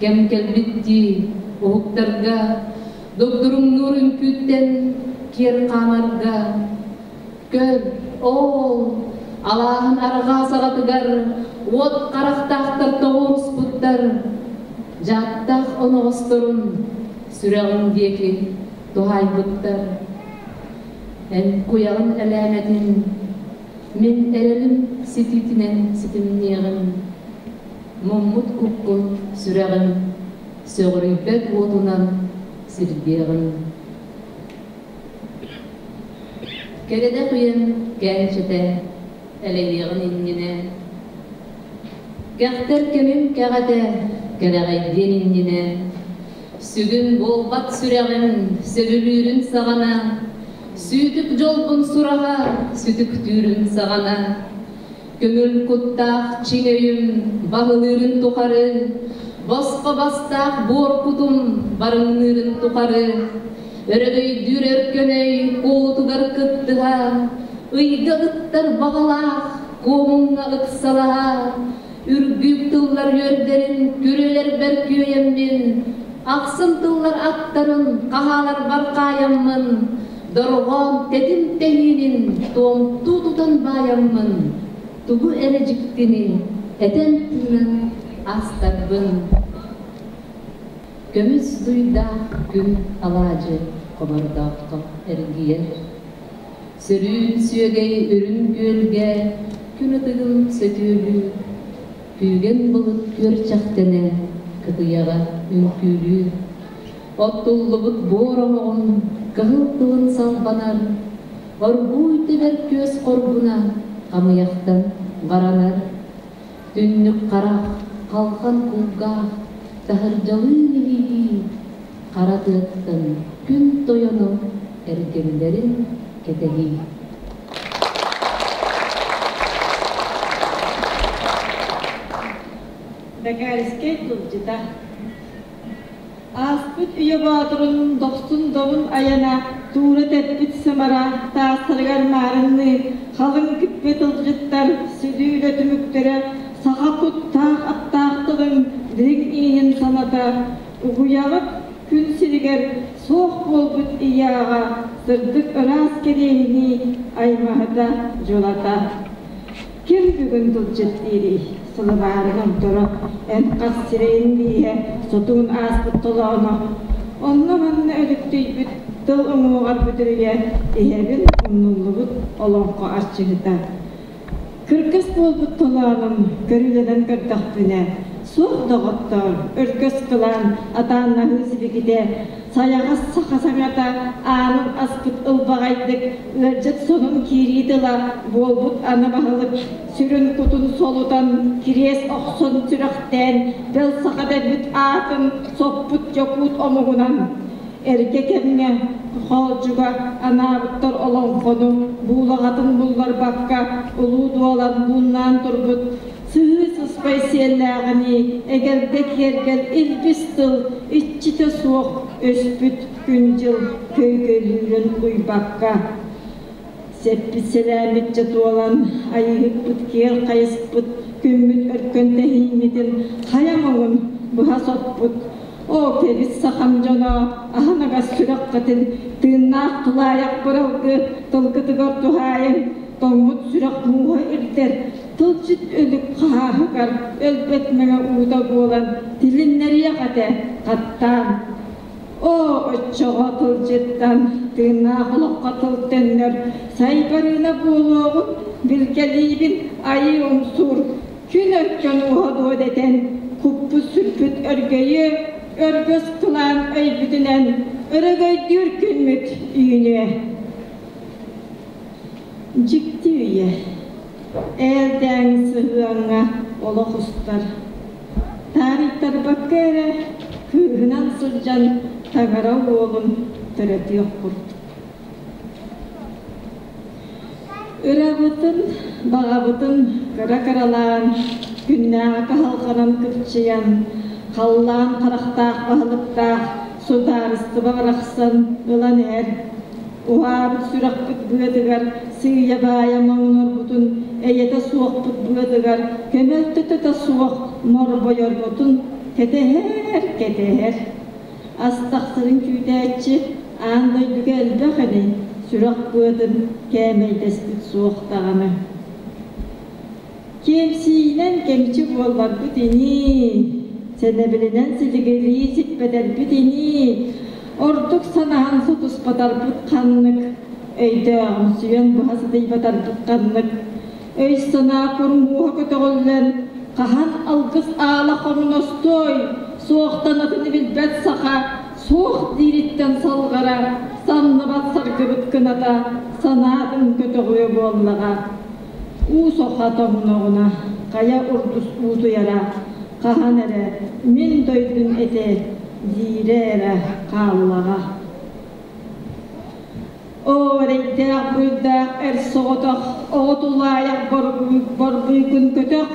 [SPEAKER 12] Кэм кэлбит дии уһуктарга, дугдуруҥнуур үҥкүүттэн киэр хаамарга. Көр, оол, алааһын арҕаа саҕатыгар уот харахтаахтар тоҕуоруспуттар, дьааттаах оноҕосторун сүрэҕин диэки туһаайбыттар. Эн куйаҕын элээмэтин мин эрэлим ситиитинэн ситимниэҕим, муммут куккун сүрэҕим сөҕүрүйбэт уотунан сирдиэҕим. Кэрэнэ куйан кээнчэтэ элэйиэҕин иннинэ, кэхтэр кэмим кэҕэтэ кэлэҕэйдиэн иннинэ, сүгүн буолбат сүрэҕим сөбүлүүрүн саҕана, сүүтүк дьолбун сураҕа сүтүктүүрүн саҕана, көҥүл куттаах чиҥ өйүм баһылыырын тухары, босхо бастаах буор кутум барыҥныырын тухары, өрөгөйдүүр өркөнөй куолутугар кыттыһа, ыйга ыттар баҕалаах куомуҥҥа ыксалаһа, үргүк тыллар үөрдэрин күрүөлэрбэр күөйэммин, ахсым тыллар аттарын хаһааларбар хаайаммын, дорҕоон тэтим тэһиинин туомтуу тутан баайаммын, тугу эрэ дьиктини этэн-тыынан астарбын. Көмүс дуйдаах күн алаадьы хобордооххо эргийэр. Сөрүүн сүөгэй үрүҥ күөлгэ күн ытыгын сөтүөлүү, күүгэн былыт күөрчэхтэнэ кытыйаҕа үҥкүүлүүр. Оттуллубут буор оһоҕун кыһыл тылын салбанар, оргууй тэбэр күөс хоргуна хамыйахтан баранар. Түннүк харах, халҕан кулгаах, таһырдьалыын иһийии, хара тыаттан күн тойону эргиллэрин кэтэһии.
[SPEAKER 9] Бэкээрискэй тылдьыта Ааспыт үйэ боотурун дохсун добун айана, туура тэппит сымара таастарыгар маарынныы, халыҥ күппэ тылдьыттар сүдү үлэ түмүктэрэ, саха куттаах аптаах тылын дириҥ иинин саната, угуйаҕыт күн сиригэр суох буолбут ийэ-аҕа сырдык ыраас кэриэһинии аймаһыта, дьулата. Ким бүгүн тылдьыт диирий? Сылыбаарын онторо, эн хас сирэйин бииһэ сотуун ааспыт толооно. Онно-манна өлүктүйбүт тыл уҥуоҕар бүдүрүйэ иһэбин умнуллубут олоҥхо арчыһыта. Кыргыс буолбут толоонун көрүүлэнэн көрдөхпүнэ, суох доҕоттоор, өргөс кылаан атааннаһыы сибикитэ, сайаҕас саха саҥата аанын аспыт ылбаҕайдык ыалдьыт сонун киирии тыла буолбут аны баһылык сүрүн кутун солутан, кириэс охсон сүрэхтээн, бэл саха дэбит аатын соппут дьокуут омугунан эргэ кэмҥэ хоолдьуга анаабыттар олоҥхону буулаҕатын булларбакка улуу дуолан бууннаан турбут сыһыы сыспай сиэллээҕинии эгэлгэ киэргэл илбис тыл иччитэ суох өспүт күн-дьыл көйгөлүүрүн уйбакка Сэппит сэлээммит туолан, айыһыппыт киэр хайыспыт, күммүт өркөн тэһииҥҥитин хайа муҥун быһа соппут. Оо, кэбис сахам дьоно, аһыныгас сүрэххитин тыыннаах тулаайах быралгы тылгытыгар туһаайыҥ, тоҥмут сүрэх мууһа ирдэр, тылдьыт өлүк хаһааһыгар өлбөт мэҥэ уута буолан тилиннэриэх этэ хаттаан. Оо, оччоҕо тылдьыттан тыыннаах олоххо тыл төннөр, сайбарыына буолуоҕун билгэлиибин айыы умсуур, күн өркөн уоһа дуо дэтэн, куппут-сүрбүт өргөйүө, өргөс кылаан өйбүтүнэн өрөгөйдүүр күммүт үүнүө. Дьикти үйэ. Ээлдээн сыһыаҥҥа олох устар.
[SPEAKER 19] Таарыйтарбакка эрэ кыыһынан сылдьан таҥара уолун төрөтүөх курдук. Ырабытын, баҕабытын кыра-кыралаан, күннээҕи кыһалҕанан кыпчыйан, халлаан харахтаах баһылыктаах судаарыстыба барахсан ылан иһэр. Уһаабыт сүрэхпит быатыгар сыыйа-баайа моҥнорбутун, эйэтэ суохпут быатыгар көмөлтөтө суох морбойорбутун кэтэһэр, кэтэһэр. Ас тахсарын күүтээччи аан дойдуга элбэх ини, сүрэх быатын кээмэйдэспит суох даҕаны. Киэмсиинэн кэмчи буолларбыт ини, сэнэбилинэн силигилии сиппэтэрбит ини, ордук санаһан сутуспатарбыт ханнык, өйдөөҕүмсүйэн быһа сытыйбатарбыт ханнык, өй-санаа курумууһа көтөҕүллэн, хаһан алгыс аала хоҥностуой, суохтан атыны билбэт саха суох диириттэн салҕара, самныбат саргыбыт кыната санаатын көтөҕүө буоллаҕа. Уу соха тоҥноҕуна, хайа урдус уутуйара, хаһан эрэ мин дойдум этэ диирэ эрэ хааллаҕа. Оо, эрэйдээх буруйдаах эр соҕотох, оҕо тулаайах борбуйгун көтөх,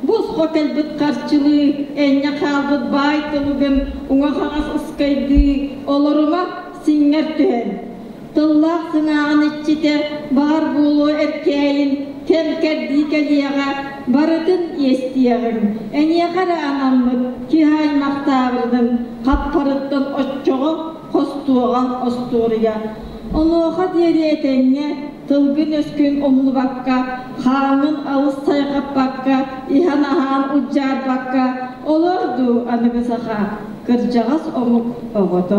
[SPEAKER 19] босхо кэлбит харчылыы, энньэ хаалбыт баай тылыгын уҥа-хаҥас ыскайдыы олорума, сиҥҥэр түһэн. Тыллаах сыҥааҕын иччитэ баҕар буолуо эркээйин, кэм кэрдии кэлиэҕэ, барытын иэстиэҕиҥ. Эйиэхэ эрэ анаммыт киһи аймахтаабырынын хаппарыттан оччоҕо хостуоҕа остуоруйа. Онуоха диэри этэҥҥэ тылгын-өскүн умнубакка, хааҥҥын алыс сайҕаппакка, иһэн-аһаан улдьаарбакка олор дуу аныгы саха кырдьаҕас омук оҕото.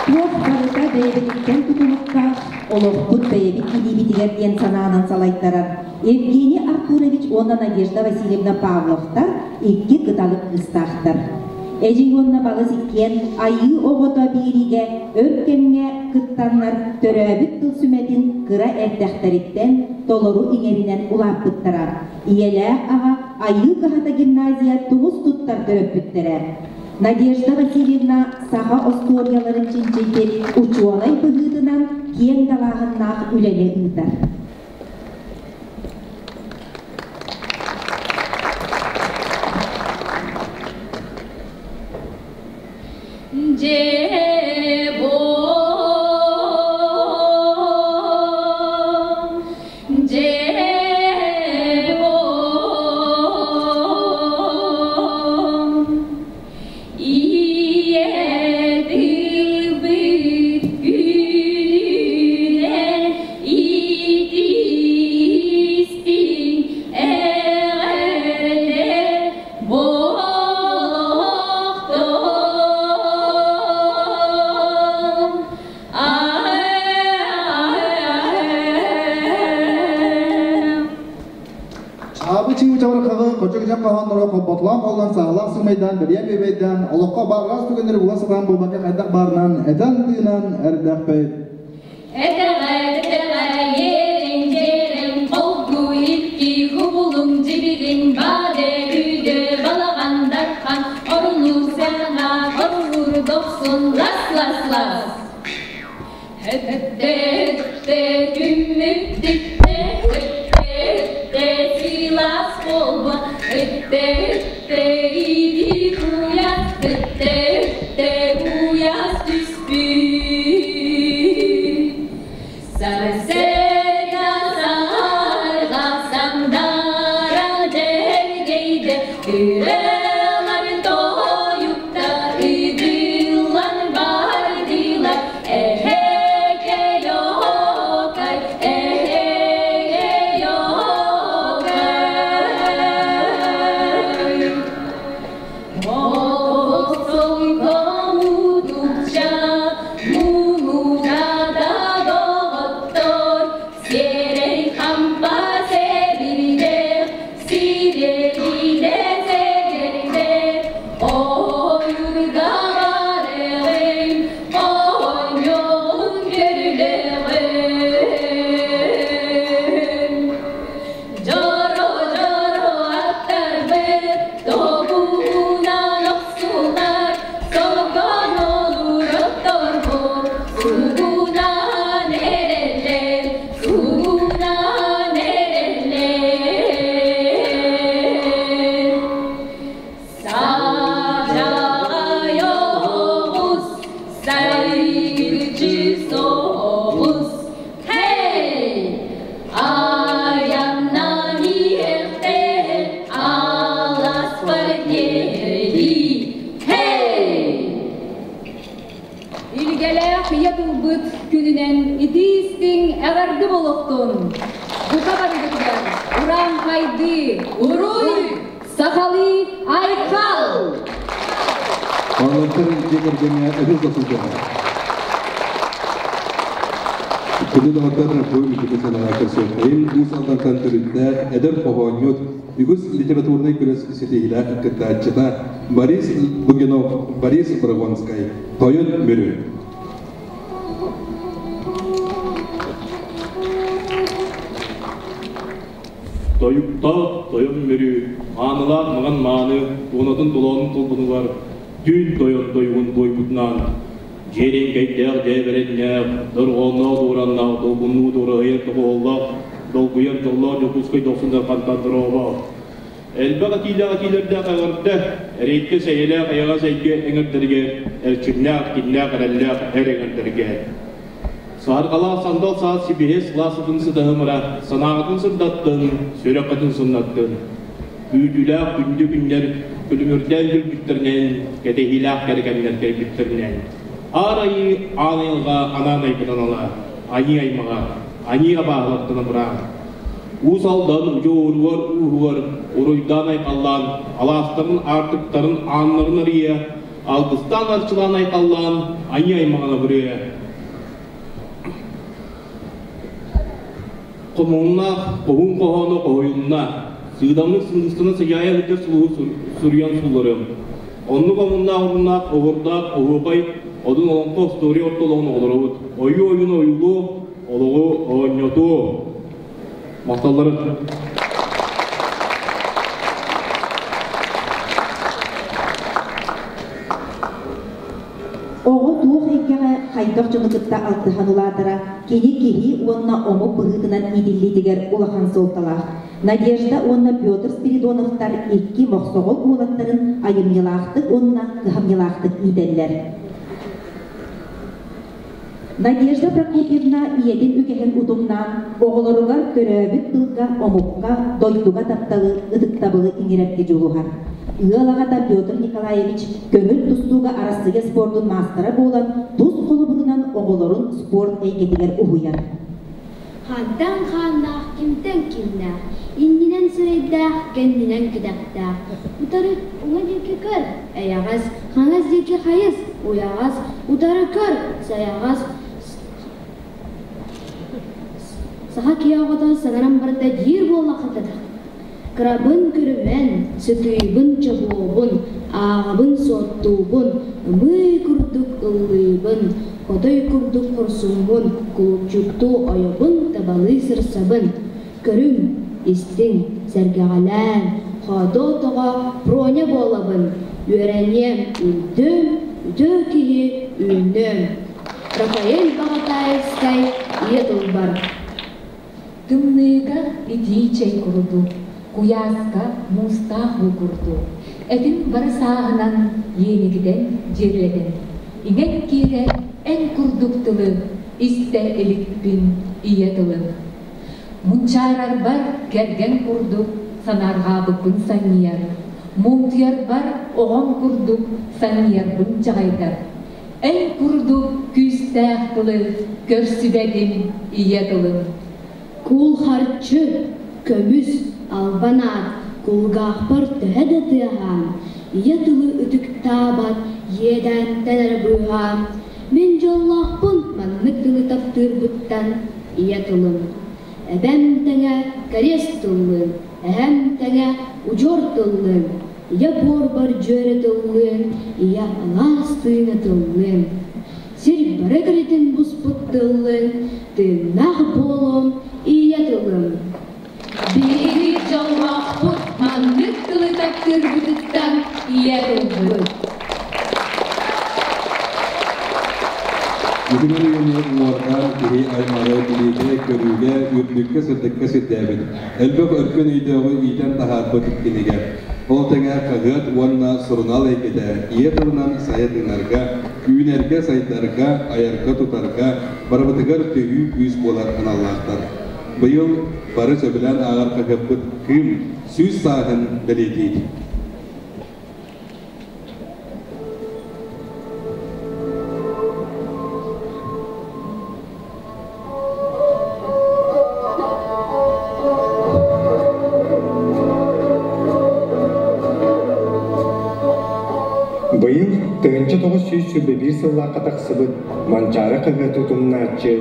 [SPEAKER 6] Туох барыта бэйэбититтэн тутулуктаах, олохпут бэйэбит илиибитигэр диэн санаанан салайтарар Евгений Артурович уонна Надежда Васильевна Павловтар икки кыталык кыыстаахтар. Эдьиий уонна балыс иккиэн Айыы оҕото биэриигэ өр кэмҥэ кыттаннар төрөөбүт тыл сүмэтин кыра эрдэхтэриттэн толору иҥэринэн улааппыттара. Ийэлээх аҕа Айыы кыһата гимназия тумус туттар төрөппүттэрэ. Надежда Васильевна саха остуоруйаларын чинчийбит учуонай быһыытынан киэҥ далааһыннаах үлэни ыытар.
[SPEAKER 20] Ийэ тылбыт күнүнэн иитиистин эҕэрдэ буолуохтун.
[SPEAKER 21] Чаабы чыыбы чабыркаҕы кочо-кичэм хоһоонноро хоппотулаан холлон саалаах сымайдаан бэлиэм биэбэйдээн олоххо баар араас түгэннэри була сатаан буолбакка хайдах баарынан этэн-тыынан эрдэхпит.
[SPEAKER 20] Этэҕэ, иэриҥ-дьиэриҥ, холку икки кубулуҥ дьибилиҥ, баде үдө балаҕан дархан, орулуур саҥа, орулуур дохсун, лас-лас-лас. Өттө, өттө, күммүт бүттэ, өттө, өттө, сылаас буолба, өттө, өттө, иди куйаас, өттө, өттө, куйаас түспүт. Сарсыарда саһарҕа сандара дьэргэйдэ, ырыалар тойуктар ыытыллан бардылар, эһэкэй оһоокай.
[SPEAKER 12] Эҕэрдэ буолуохтун! Бука барыгытыгар урааҥхайдыы, уруй, сахалыы айхал!
[SPEAKER 2] Павловтар дьиэ кэргэҥҥэ өтөр да сылдьаллар. Күндү доҕоттор, бу үтүө санаҕа көрсүөххэйин Уус Алдантан төрүттээх эдэр хоһоонньут, үгүс литературнай күрэс ситиһиилээх кыттааччыта Борис Лугинов, Борис Борогонскай, Тойон Мүрү.
[SPEAKER 1] Тойуктаах тойон Мүрү, маанылаах маҥан мааны туонатын толоонун толбонугар түүн тойон тойугун туойбутунан, дьиэрэҥкэйдээх дьээбэрэннээх, дорҕоонноох дуораннаах, долгуннуу дуораһыйар тоҕуһоллоох, долгуйар дьоллоох Дьокуускай дохсун дархантан дорообо! Элбэх этиилээх этиилэрдээх эҕэрдэ, эриэккэс эйэлээх эйэҕэс эйгэ эҥэрдэригэр, эрчимнээх, киннээх эрэллээх эр эҥэрдэргэ. Саарҕалаах сандал саас сибиһиэ сылаас сытын сытаһымыра, санааҕытын сырдаттын, сүрэххитин сымнаттын. Күүтүүлээх күндү күннэр күлүмүрдээн күлбүттэринэн, кэтэһиилээх кэрэ кэмнэр кэлбиттэринэн. Аар айыы аан айылҕа анаан айбыт анала, айыы аймаҕа, айыы абааһылартан абыраан. Уус Алдан удьуоругар ууһугар уруйдаан-айхаллаан, алаастарын, аартыктарын ааннарын арыйа, алгыстаан арчылаан айхаллаан, айыы аймаҕын абырыа. Хомуһуннаах хоһуун хоһооно хоһуйунна, сыыдамнык сындыыстана сыдьаайа сылдьар сулуһу суруйан сулларыам. Оннук омуннаах оруннаах оһуордаах оһуокай одун олоҥхо остуоруйа ортолоҕун оҕолоробут. Ойуу ойууну ойуулуо, олоҕу оонньотуо. Махталларын.
[SPEAKER 6] Оҕо туох эйгэҕэ хайдах дьону кытта алтыһан улаатара кини киһи уонна омук быһыытынан иитиллиитигэр улахан суолталаах. Надежда уонна Петр Спиридоновтар икки мохсоҕол уолаттарын айымньылаахтык уонна кыһамньылаахтык иитэллэр. Надежда Прокопьевна ийэтин үгэһин утумнаан, оҕолоругар төрөөбүт тылга, омукка, дойдуга тапталы, ытыктабылы иҥэрэргэ дьулуһар. Ыал аҕата Петр Николаевич көҥүл тустууга Арассыыйа спордун маастара буолан, тус холобурунан оҕолорун спорт эйгэтигэр уһуйар.
[SPEAKER 22] Хантан хааннаах, кимтэн кимнээх, иннинэн сирэйдээх, кэннинэн кэтэхтээх, утары уҥа диэки көр, эйэҕэс, хаҥас диэки хайыс, уйаҕас, утары көр, сайаҕас, саха киһи оҕото саҥаран барда диир буоллаххытына, кырабын көрүмэн, сытыыбын чобуобун, ааҕабын суоттуубун, ымыы курдук ыллыыбын, хотой курдук хорсуммун, кулуччуктуу ойобун, табалыы сырсабын. Көрүҥ, истиҥ, сэргэҕэлээн, хоодуо-тоҕо Проня буолабын, үөрэниэм, үрдүм, үтүө киһи үүнүөм. Рафаэль Баҕатаайыскай Ийэ тылбар
[SPEAKER 23] Тымныыга итии чэй курдук, куйааска муустаах уу курдук, этин бары сааһынан иэникитэн дьиэлэтэн, иҥэн киирэр эн курдук тылы истэ иликпин ийэ тылым. Мунчаарарбар кэргэн курдук санаарҕаабыппын санньыйар, муҥтуйарбар оҕом курдук санньыйарбын чаҕайдар. Эн курдук күүстээх тылы көрсүбэтим ийэ тылым.
[SPEAKER 22] Кул харчы, көмүс, албан аат, кулгаахпар төһө да тыаһаан, ийэ тылы ытыктаабат иэдээнтэн эрэ быыһаан, мин дьоллоохпун маннык тылы таптыырбыттан ийэ тылым. Эбэм тэҥэ кэриэс тыллыын, эһэм тэҥэ удьуор тыллыын, Ийэ буорбар дьүөрэ тыллыын, ийэ алаас тыына тыллыын. Сир бары кэрэтин буспут тыллыын, тыыннаах буолуом ийэ тылым.
[SPEAKER 23] Биһиги дьоллоохпут маннык тылы таптыырбытыттан ийэ тылбыт.
[SPEAKER 2] Бүтүн үйэни уҥуордаан киһи аймаҕы билиигэ-көрүүгэ, үрдүккэ-сырдыкка сирдээбит, элбэх өркөн өйдөөҕү иитэн таһаарбыт кинигэ. Ол тэҥэ хаһыат уонна сурунаал эйгэтэ ийэ тылынан сайа тыынарга, үүнэргэ-сайдарга, айарга-тутарга барыбытыгар төһүү күүс буолар аналлаахтар. Быйыл бары сөбүлээн ааҕар хаһыаппыт Кыым 100 сааһын бэлиэтиир.
[SPEAKER 3] 1921 сыллаахха тахсыбыт Манчаары хаһыаты утумнааччы,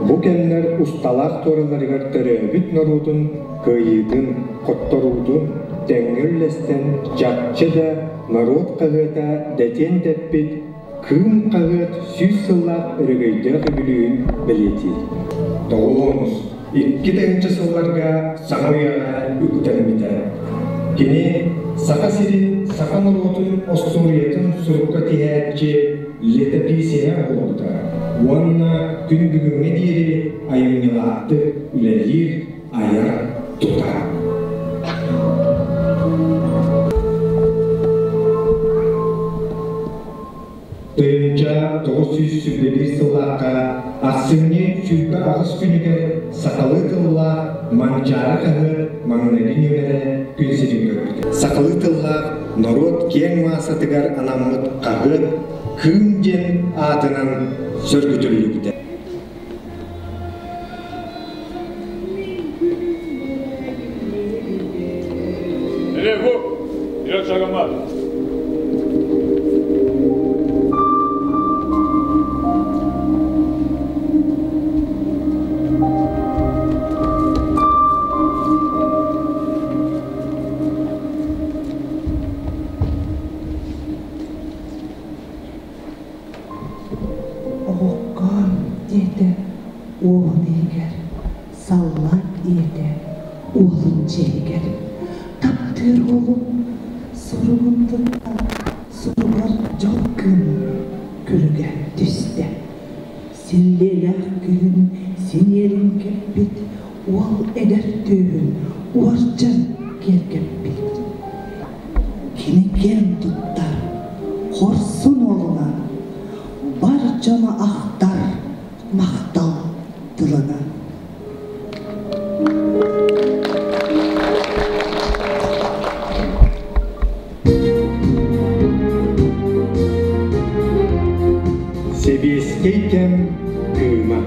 [SPEAKER 3] бу кэмнэр усталаах туораларыгар төрөөбүт норуотун кыайыытын, хотторуутун тэҥҥэ үллэстэн чахчы да норуот хаһыата дэтиэн дэппит Кыым хаһыат 100 сыллаах өрөгөйдөөх үбүлүөйүн бэлиэтиир. Тоҕус, 2000 сылларга саҥа үйэҕэ үктэммитэ. Кини Саха сирин, саха норуотун остуоруйатын сурукка тиһээччи летописеһэ буолбута уонна күн бүгүҥҥэ диэри айымньылаахтык үлэлиир, айар, тутар. 1921 сыллаахха ахсынньы 28 күнүгэр сахалыы тыллаах Манчаары хаһыат маҥнайгы нүөмэрэ күн сирин көрбүтэ. Сахалыы тыллаах норуот киэҥ маасатыгар анаммыт хаһыат Кыым диэн аатынан сөргүтүллүбүтэ.
[SPEAKER 4] Вперед шагом марш!
[SPEAKER 17] Оҕоккоом, диэтэ уолун иһигэр, саллаат ийэтэ уолун дьиэтигэр. Таптыыр уолум суругун тутта, суругар дьол кыымын күлүгэ түстэ. Силлиэлээх күһүн синиэлин кэппит, уол эдэр түөһүн уордьан киэргэппит. Кини киэн туттар, хорсун уолунан, бар дьоно ахтар махтал тылынан.
[SPEAKER 3] Сэбиэскэй кэм кыыма.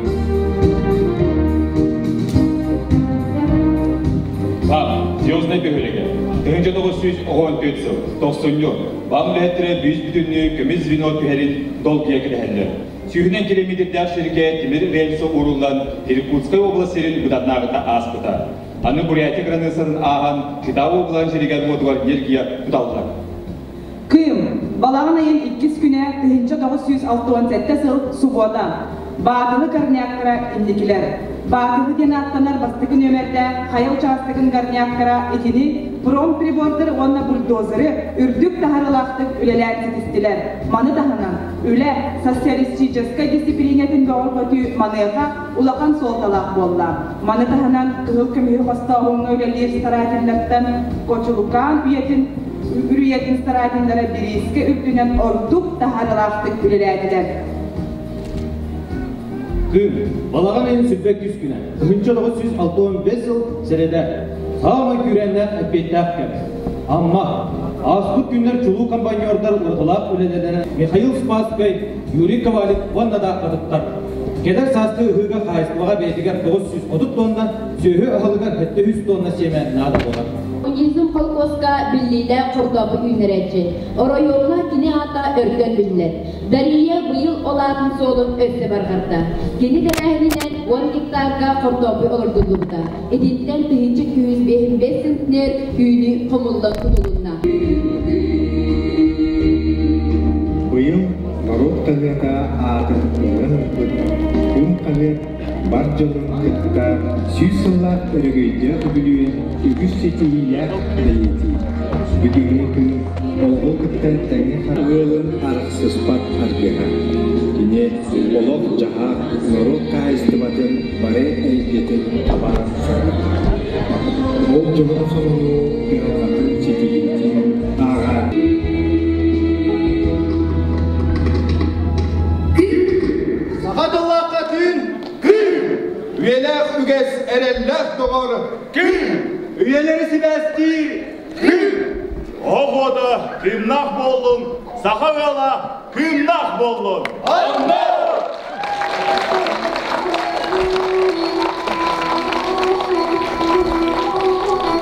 [SPEAKER 4] Бам, Звезднай бөһүөлэгэ. 1914 сыл, тохсунньу, БАМ үлэһиттэрэ бүүс-бүтүннүү көмүс звено түһэрин долгуйа кэтэһэллэр. Сүүһүнэн километрдээх сиргэ тимир рельса ууруллан Иркутскай область сирин быданнааҕыта ааспыта. Аны Бурятия кыраныыссатын ааһан Чита облаһын сиригэр-уотугар ньиргийэ туталлар.
[SPEAKER 7] Кыым, балаҕан ыйын иккис күнэ 1967 сыл субуота. Баатылы горняктара инникилэр. Баатылы диэн ааттанар бастакы нүөмэрдээх хайа учаастагын горняктара итини промприбордары уонна бульдозеры үрдүк таһаарыылаахтык үлэлээн ситистилэр. Маны таһынан, үлэ социалистическай дисциплинэтин бөҕөргөтүү маныаха улахан суолталаах буолла. Маны таһынан, кыһыл көмүһү хостооһуҥҥа үлэлиир старателлэртэн Кочулукаан үйэтин үрүйэтин старателлэрэ бириискэ үрдүнэн ордук таһаарыылаахтык үлэлээтилэр.
[SPEAKER 24] Кыым, балаҕан ыйын сүппэт үс күнэ, 1965 сыл сэрэдэ. Саамай күүрээннээх эппиэттээх кэм. Амма, ааспыт күннэр чулуу комбайнердар уратылаах үлэлэринэн Михаил Спасскай, Юрий Ковалев уонна да атыттар. Кэлэр сааскы ыһыыга хаһаайыстыбаҕа бэйэтигэр 930 тонна, сүөһү аһылыгар 700 тонна сиэмэ наада буолар.
[SPEAKER 12] Коммунизм холкуоска биллиилээх хортоопу үүннэрээччи. Оройуоҥҥа кини аата өркөн биллэр. Дария быйыл ол аатын суолун өссө барҕарда. Кини тэрээһининэн 10 гектарга хортоопуй олордуллубута. Итинтэн 1255 центнер үүнүү хомуллан тутулунна.
[SPEAKER 3] Быйыл норуот хаһыата аатын ылан ылбыт Күн хаһыат бар дьонун кытта 100 сыллаах өрөгөйдөөх үбүлүөйүн үгүс ситиһиилээх бэлиэтиир. Бүгүҥҥү күн олоҕу кытта тэҥҥэ ыалын арахсыспат аргыһа. Кини олох-дьаһах, норуот хаһаайыстыбатын бары эйгэтин табаан сырдатар. Ол дьоһун сонуну кыһалҕатын ситиһиитин ааҕар.
[SPEAKER 18] Саха тыллаахха түүн кыым! Үйэлээх үгэс эрэллээх доҕор кыым! Үйэлэри сибээстиир кыым!
[SPEAKER 4] Оҕода кыымнаах буоллун, саха ыала кыымнаах буоллун!
[SPEAKER 18] Анна!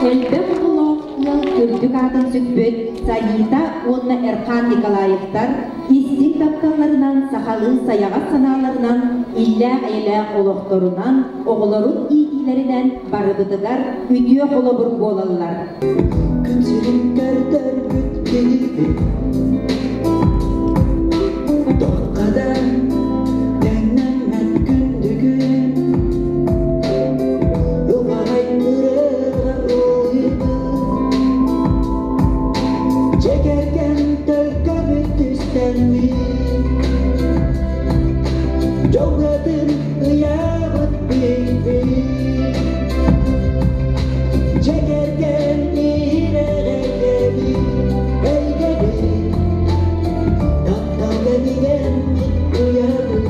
[SPEAKER 6] Элбэх оҕолоох ыал үрдүк аатын сүкпүт Саита уонна Эрхан Николаевтар истиҥ тапталларынан, сахалыы сайаҕас санааларынан, иллээх-эйэлээх олохторунан, оҕолорун иитиилэринэн барыбытыгар үтүө холобур буолаллар.
[SPEAKER 16] Күн сирин көрдөрбүт киһибит Тоққа да тэҥнэммэт күндүгүн Ылбаҕай ырыаҕа ыллыыбыт Дьэ кэргэн төлкөбүт түстэммит Дьолготун ыйаабыт билбит Дьэ кэргэн иһирэҕэйгэбит эйгэбит Тапталга бигэммит уйабыт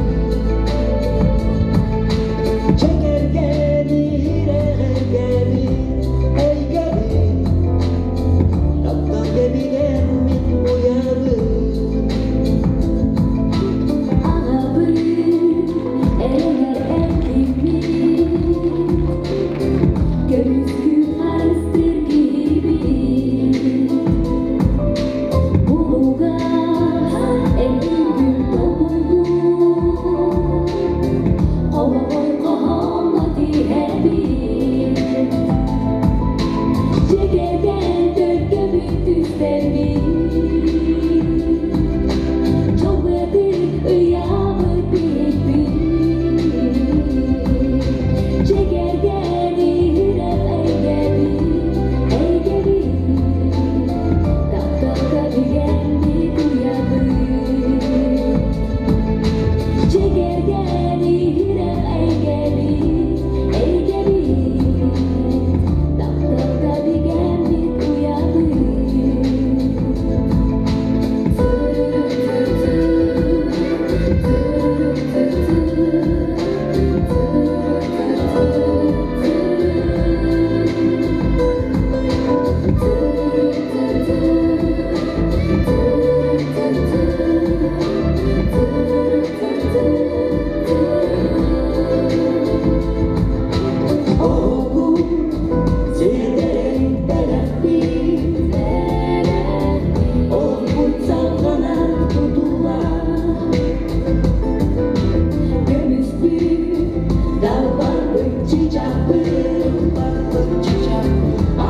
[SPEAKER 16] Дьэ кэргэн иһирэҕэйгэбит эйгэбит Тапталга бигэммит уйабыт
[SPEAKER 20] Аҕабыт эрэнэр эркиммит, көмүскүү харыстыыр киһибит. Булугас эргин толкуйдуур, хомоҕой хоһооҥҥо тиһэбит. Дьиэ кэргэн төлкөбүт түстэрбит, дьолбутун ыйаабыт биһикпит. Дьиэ кэргэн иһирэх эйгэбит, эйгэбит, тапталга бигэммит уйабыт. Дьиэ кэргэн иһирэх эйгэбит, эйгэбит, тапталга бигэммит уйабыт.
[SPEAKER 16] Оҕобут сиэтэрин бэлэхпит Олохпут салҕанар тутула Көмүспүт далбарбыт чычахпыт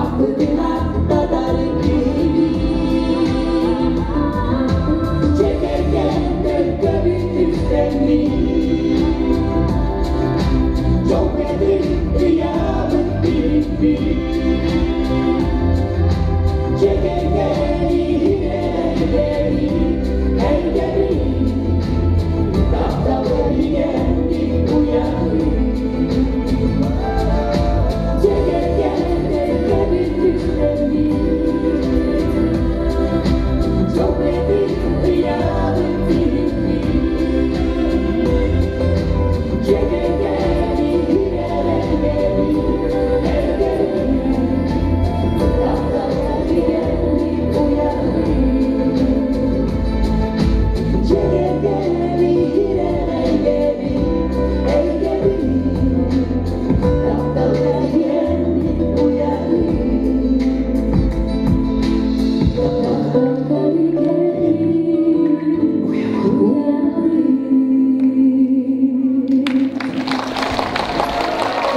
[SPEAKER 16] Аппытын аттатар киһибит Дьэ кэргэн төлкөбүт түстэммит Дьол-кэтит ыйаабыт биһикпит Дьэ кэргэн иһирээйгэбит эйгэбит Тапталы игэммит уйабыт Дьэ кэргэн төлкөбүт түстэммит Дьол-кэтит ыйаабыт биһикпит Дьэ кэргэн иһирээйгэбит эйгэбит Тапталга бигэммит уйабыт Дьэ кэргэн иһирэҕэйгэбит эйгэбит Тапталга бигэммит уйабыт Тапталга бигэммит уйабыт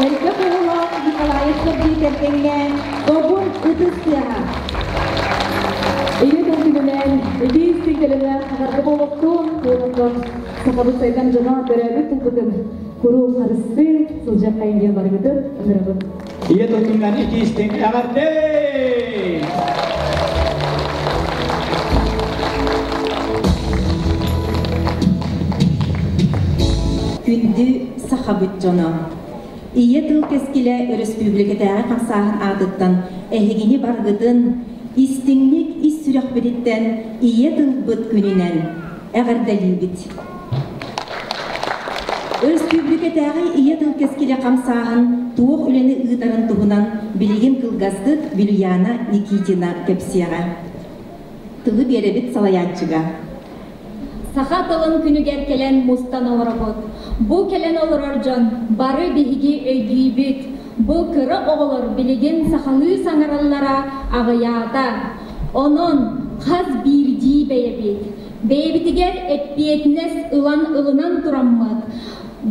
[SPEAKER 6] Элбэх оҕолоох Николаевтар дьиэ кэргэҥҥэ добун ытыс тыаһа.
[SPEAKER 23] Ийэ тыл күнүнэн итии истиҥ кэлэлээх хаҕарга буолуохтун, туолуҥҥун сахабыт сайдан дьоно төрөөбүт тылбытын куруук харыстыы сылдьыаххайын диэн барыгытын ыҥырабыт.
[SPEAKER 4] Ийэ тыл күнүнэн итии истиҥ эҕэрдэ!
[SPEAKER 6] Күндү сахабыт дьоно! Ийэ тыл кэскилэ өрөспүүбүлүкэтээҕи хамсааһын аатыттан эһигини барыгытын истиҥник ис сүрэхпититтэн Ийэ тылбыт күнүнэн эҕэрдэлиибит! Өрөспүүбүлүкэтээҕи Ийэ тыл кэскилэ хамсааһын туох үлэни ыытарын туһунан билигин кылгастык Вилюяна Никитина кэпсиэҕэ. Тылы биэрэбит салайааччыга.
[SPEAKER 8] Саха тылын күнүгэр кэлэн мустан олоробут. Бу кэлэн олорор дьон бары биһиги өйдүүбүт. Бу кыра оҕолор билигин сахалыы саҥараллара аҕыйаата. Онон хас биирдии бэйэбит бэйэбитигэр эппиэтинэс ылан ылынан тураммыт,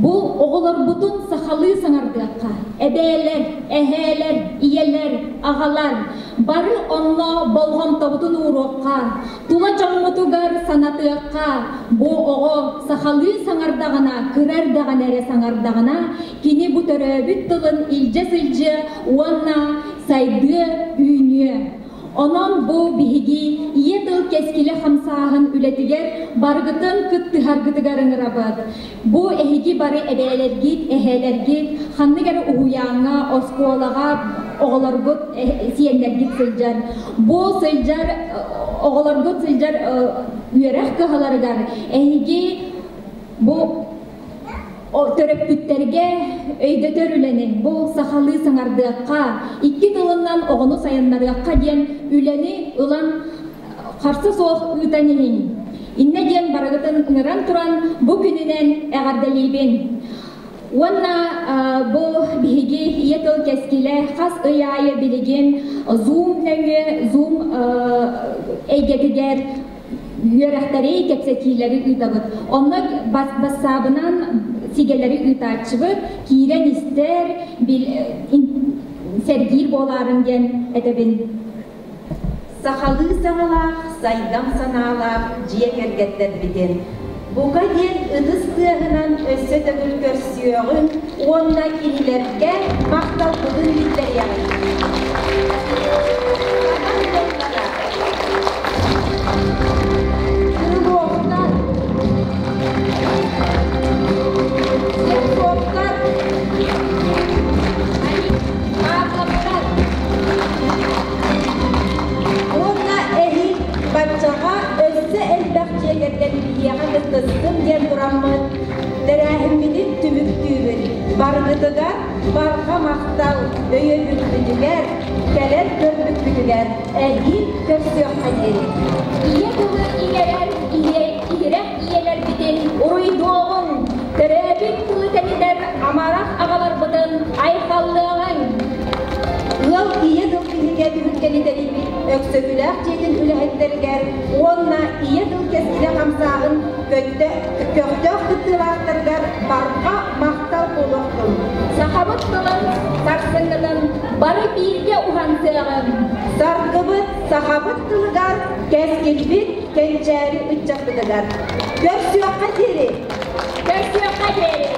[SPEAKER 8] бу оҕолорбутун сахалыы саҥардыахха. Эбээлэр, эһээлэр, ийэлэр, аҕалар бары онно болҕомтобутун ууруохха, тула дьоммутугар санатыахха. Бу оҕо сахалыы саҥардаҕына, кыра эрдэҕинэ эрэ саҥардаҕына, кини бу төрөөбүт тылын илдьэ сылдьыа уонна сайдыа, үүнүө. Онон бу биһиги ийэ тыл кэскилэ хамсааһын үлэтигэр барыгытын кыттыһаргытыгар ыҥырабыт. Бу эһиги бары эбээлэргит, эһээлэргит ханнык эрэ уһуйааҥҥа, оскуолаҕа оҕолоргут, сиэннэргит сылдьар. Бу сылдьар оҕолоргут сылдьар үөрэх кыһаларыгар эһиги бу Төрөппүттэргэ өйдөтөр үлэни бу сахалыы саҥардыахха, икки тылынан оҕону сайыннарыахха диэн үлэни ылан харса суох ыытан иһиҥ. Иннэ диэн барыгытын ыҥыран туран бу күнүнэн эҕэрдэлиибин. Уонна бу биһиги ийэ тыл кэскилэ хас ый аайы билигин Zoom нөҥүө Zoom эйгэтигэр үөрэхтэри, кэпсэтиилэри ыытабыт. Онно бассаабынан сигэлэри ыытааччыбыт, киирэн истэр, сэргиир буолаарын диэн этэбин.
[SPEAKER 6] Сахалыы саҥалаах, сайдам санаалаах дьиэ кэргэттэрбитин бука диэн ытыс тыаһынан өссө төгүл көрсүөҕүҥ уонна кинилэргэ махталбытын биллэриэҕиҥ. Крыловтар, Слепцовтар, Павловтар уонна эһиил баччаҕа өссө элбэх дьиэ кэргэн биһиэхэ кыттыстын диэн тураммыт тэрээһиммитин түмүктүүбүт. Барыгытыгар барҕа махтал өйөбүлбүтүгэр, кэлэн көрбүккүтүгэр эһиил көрсүөххэ диэри.
[SPEAKER 8] Ийэ тылы иҥэрэр иһирэх ийэлэрбитин уруйдуоҕуҥ, төрөөбүт тылы тэнитэр амарах аҕаларбытын айхаллыаҕыҥ!
[SPEAKER 6] Ыал ийэ тыл тиһигэ түһүлгэни тэрийбит Өксөкүлээх дьиэтин үлэһиттэригэр уонна ийэ тыл кэскилэ хамсааһын көхтөөх кыттыылаахтарыгар барҕа махтал буолуохтун!
[SPEAKER 8] Сахабыт тылын сарсыҥҥытын бары бииргэ уһансыаҕыҥ!
[SPEAKER 6] Саргыбыт сахабыт тылыгар, кэскилбит кэнчээри ыччаппытыгар. Көрсүөххэ диэри!
[SPEAKER 8] Көрсүөххэ диэри!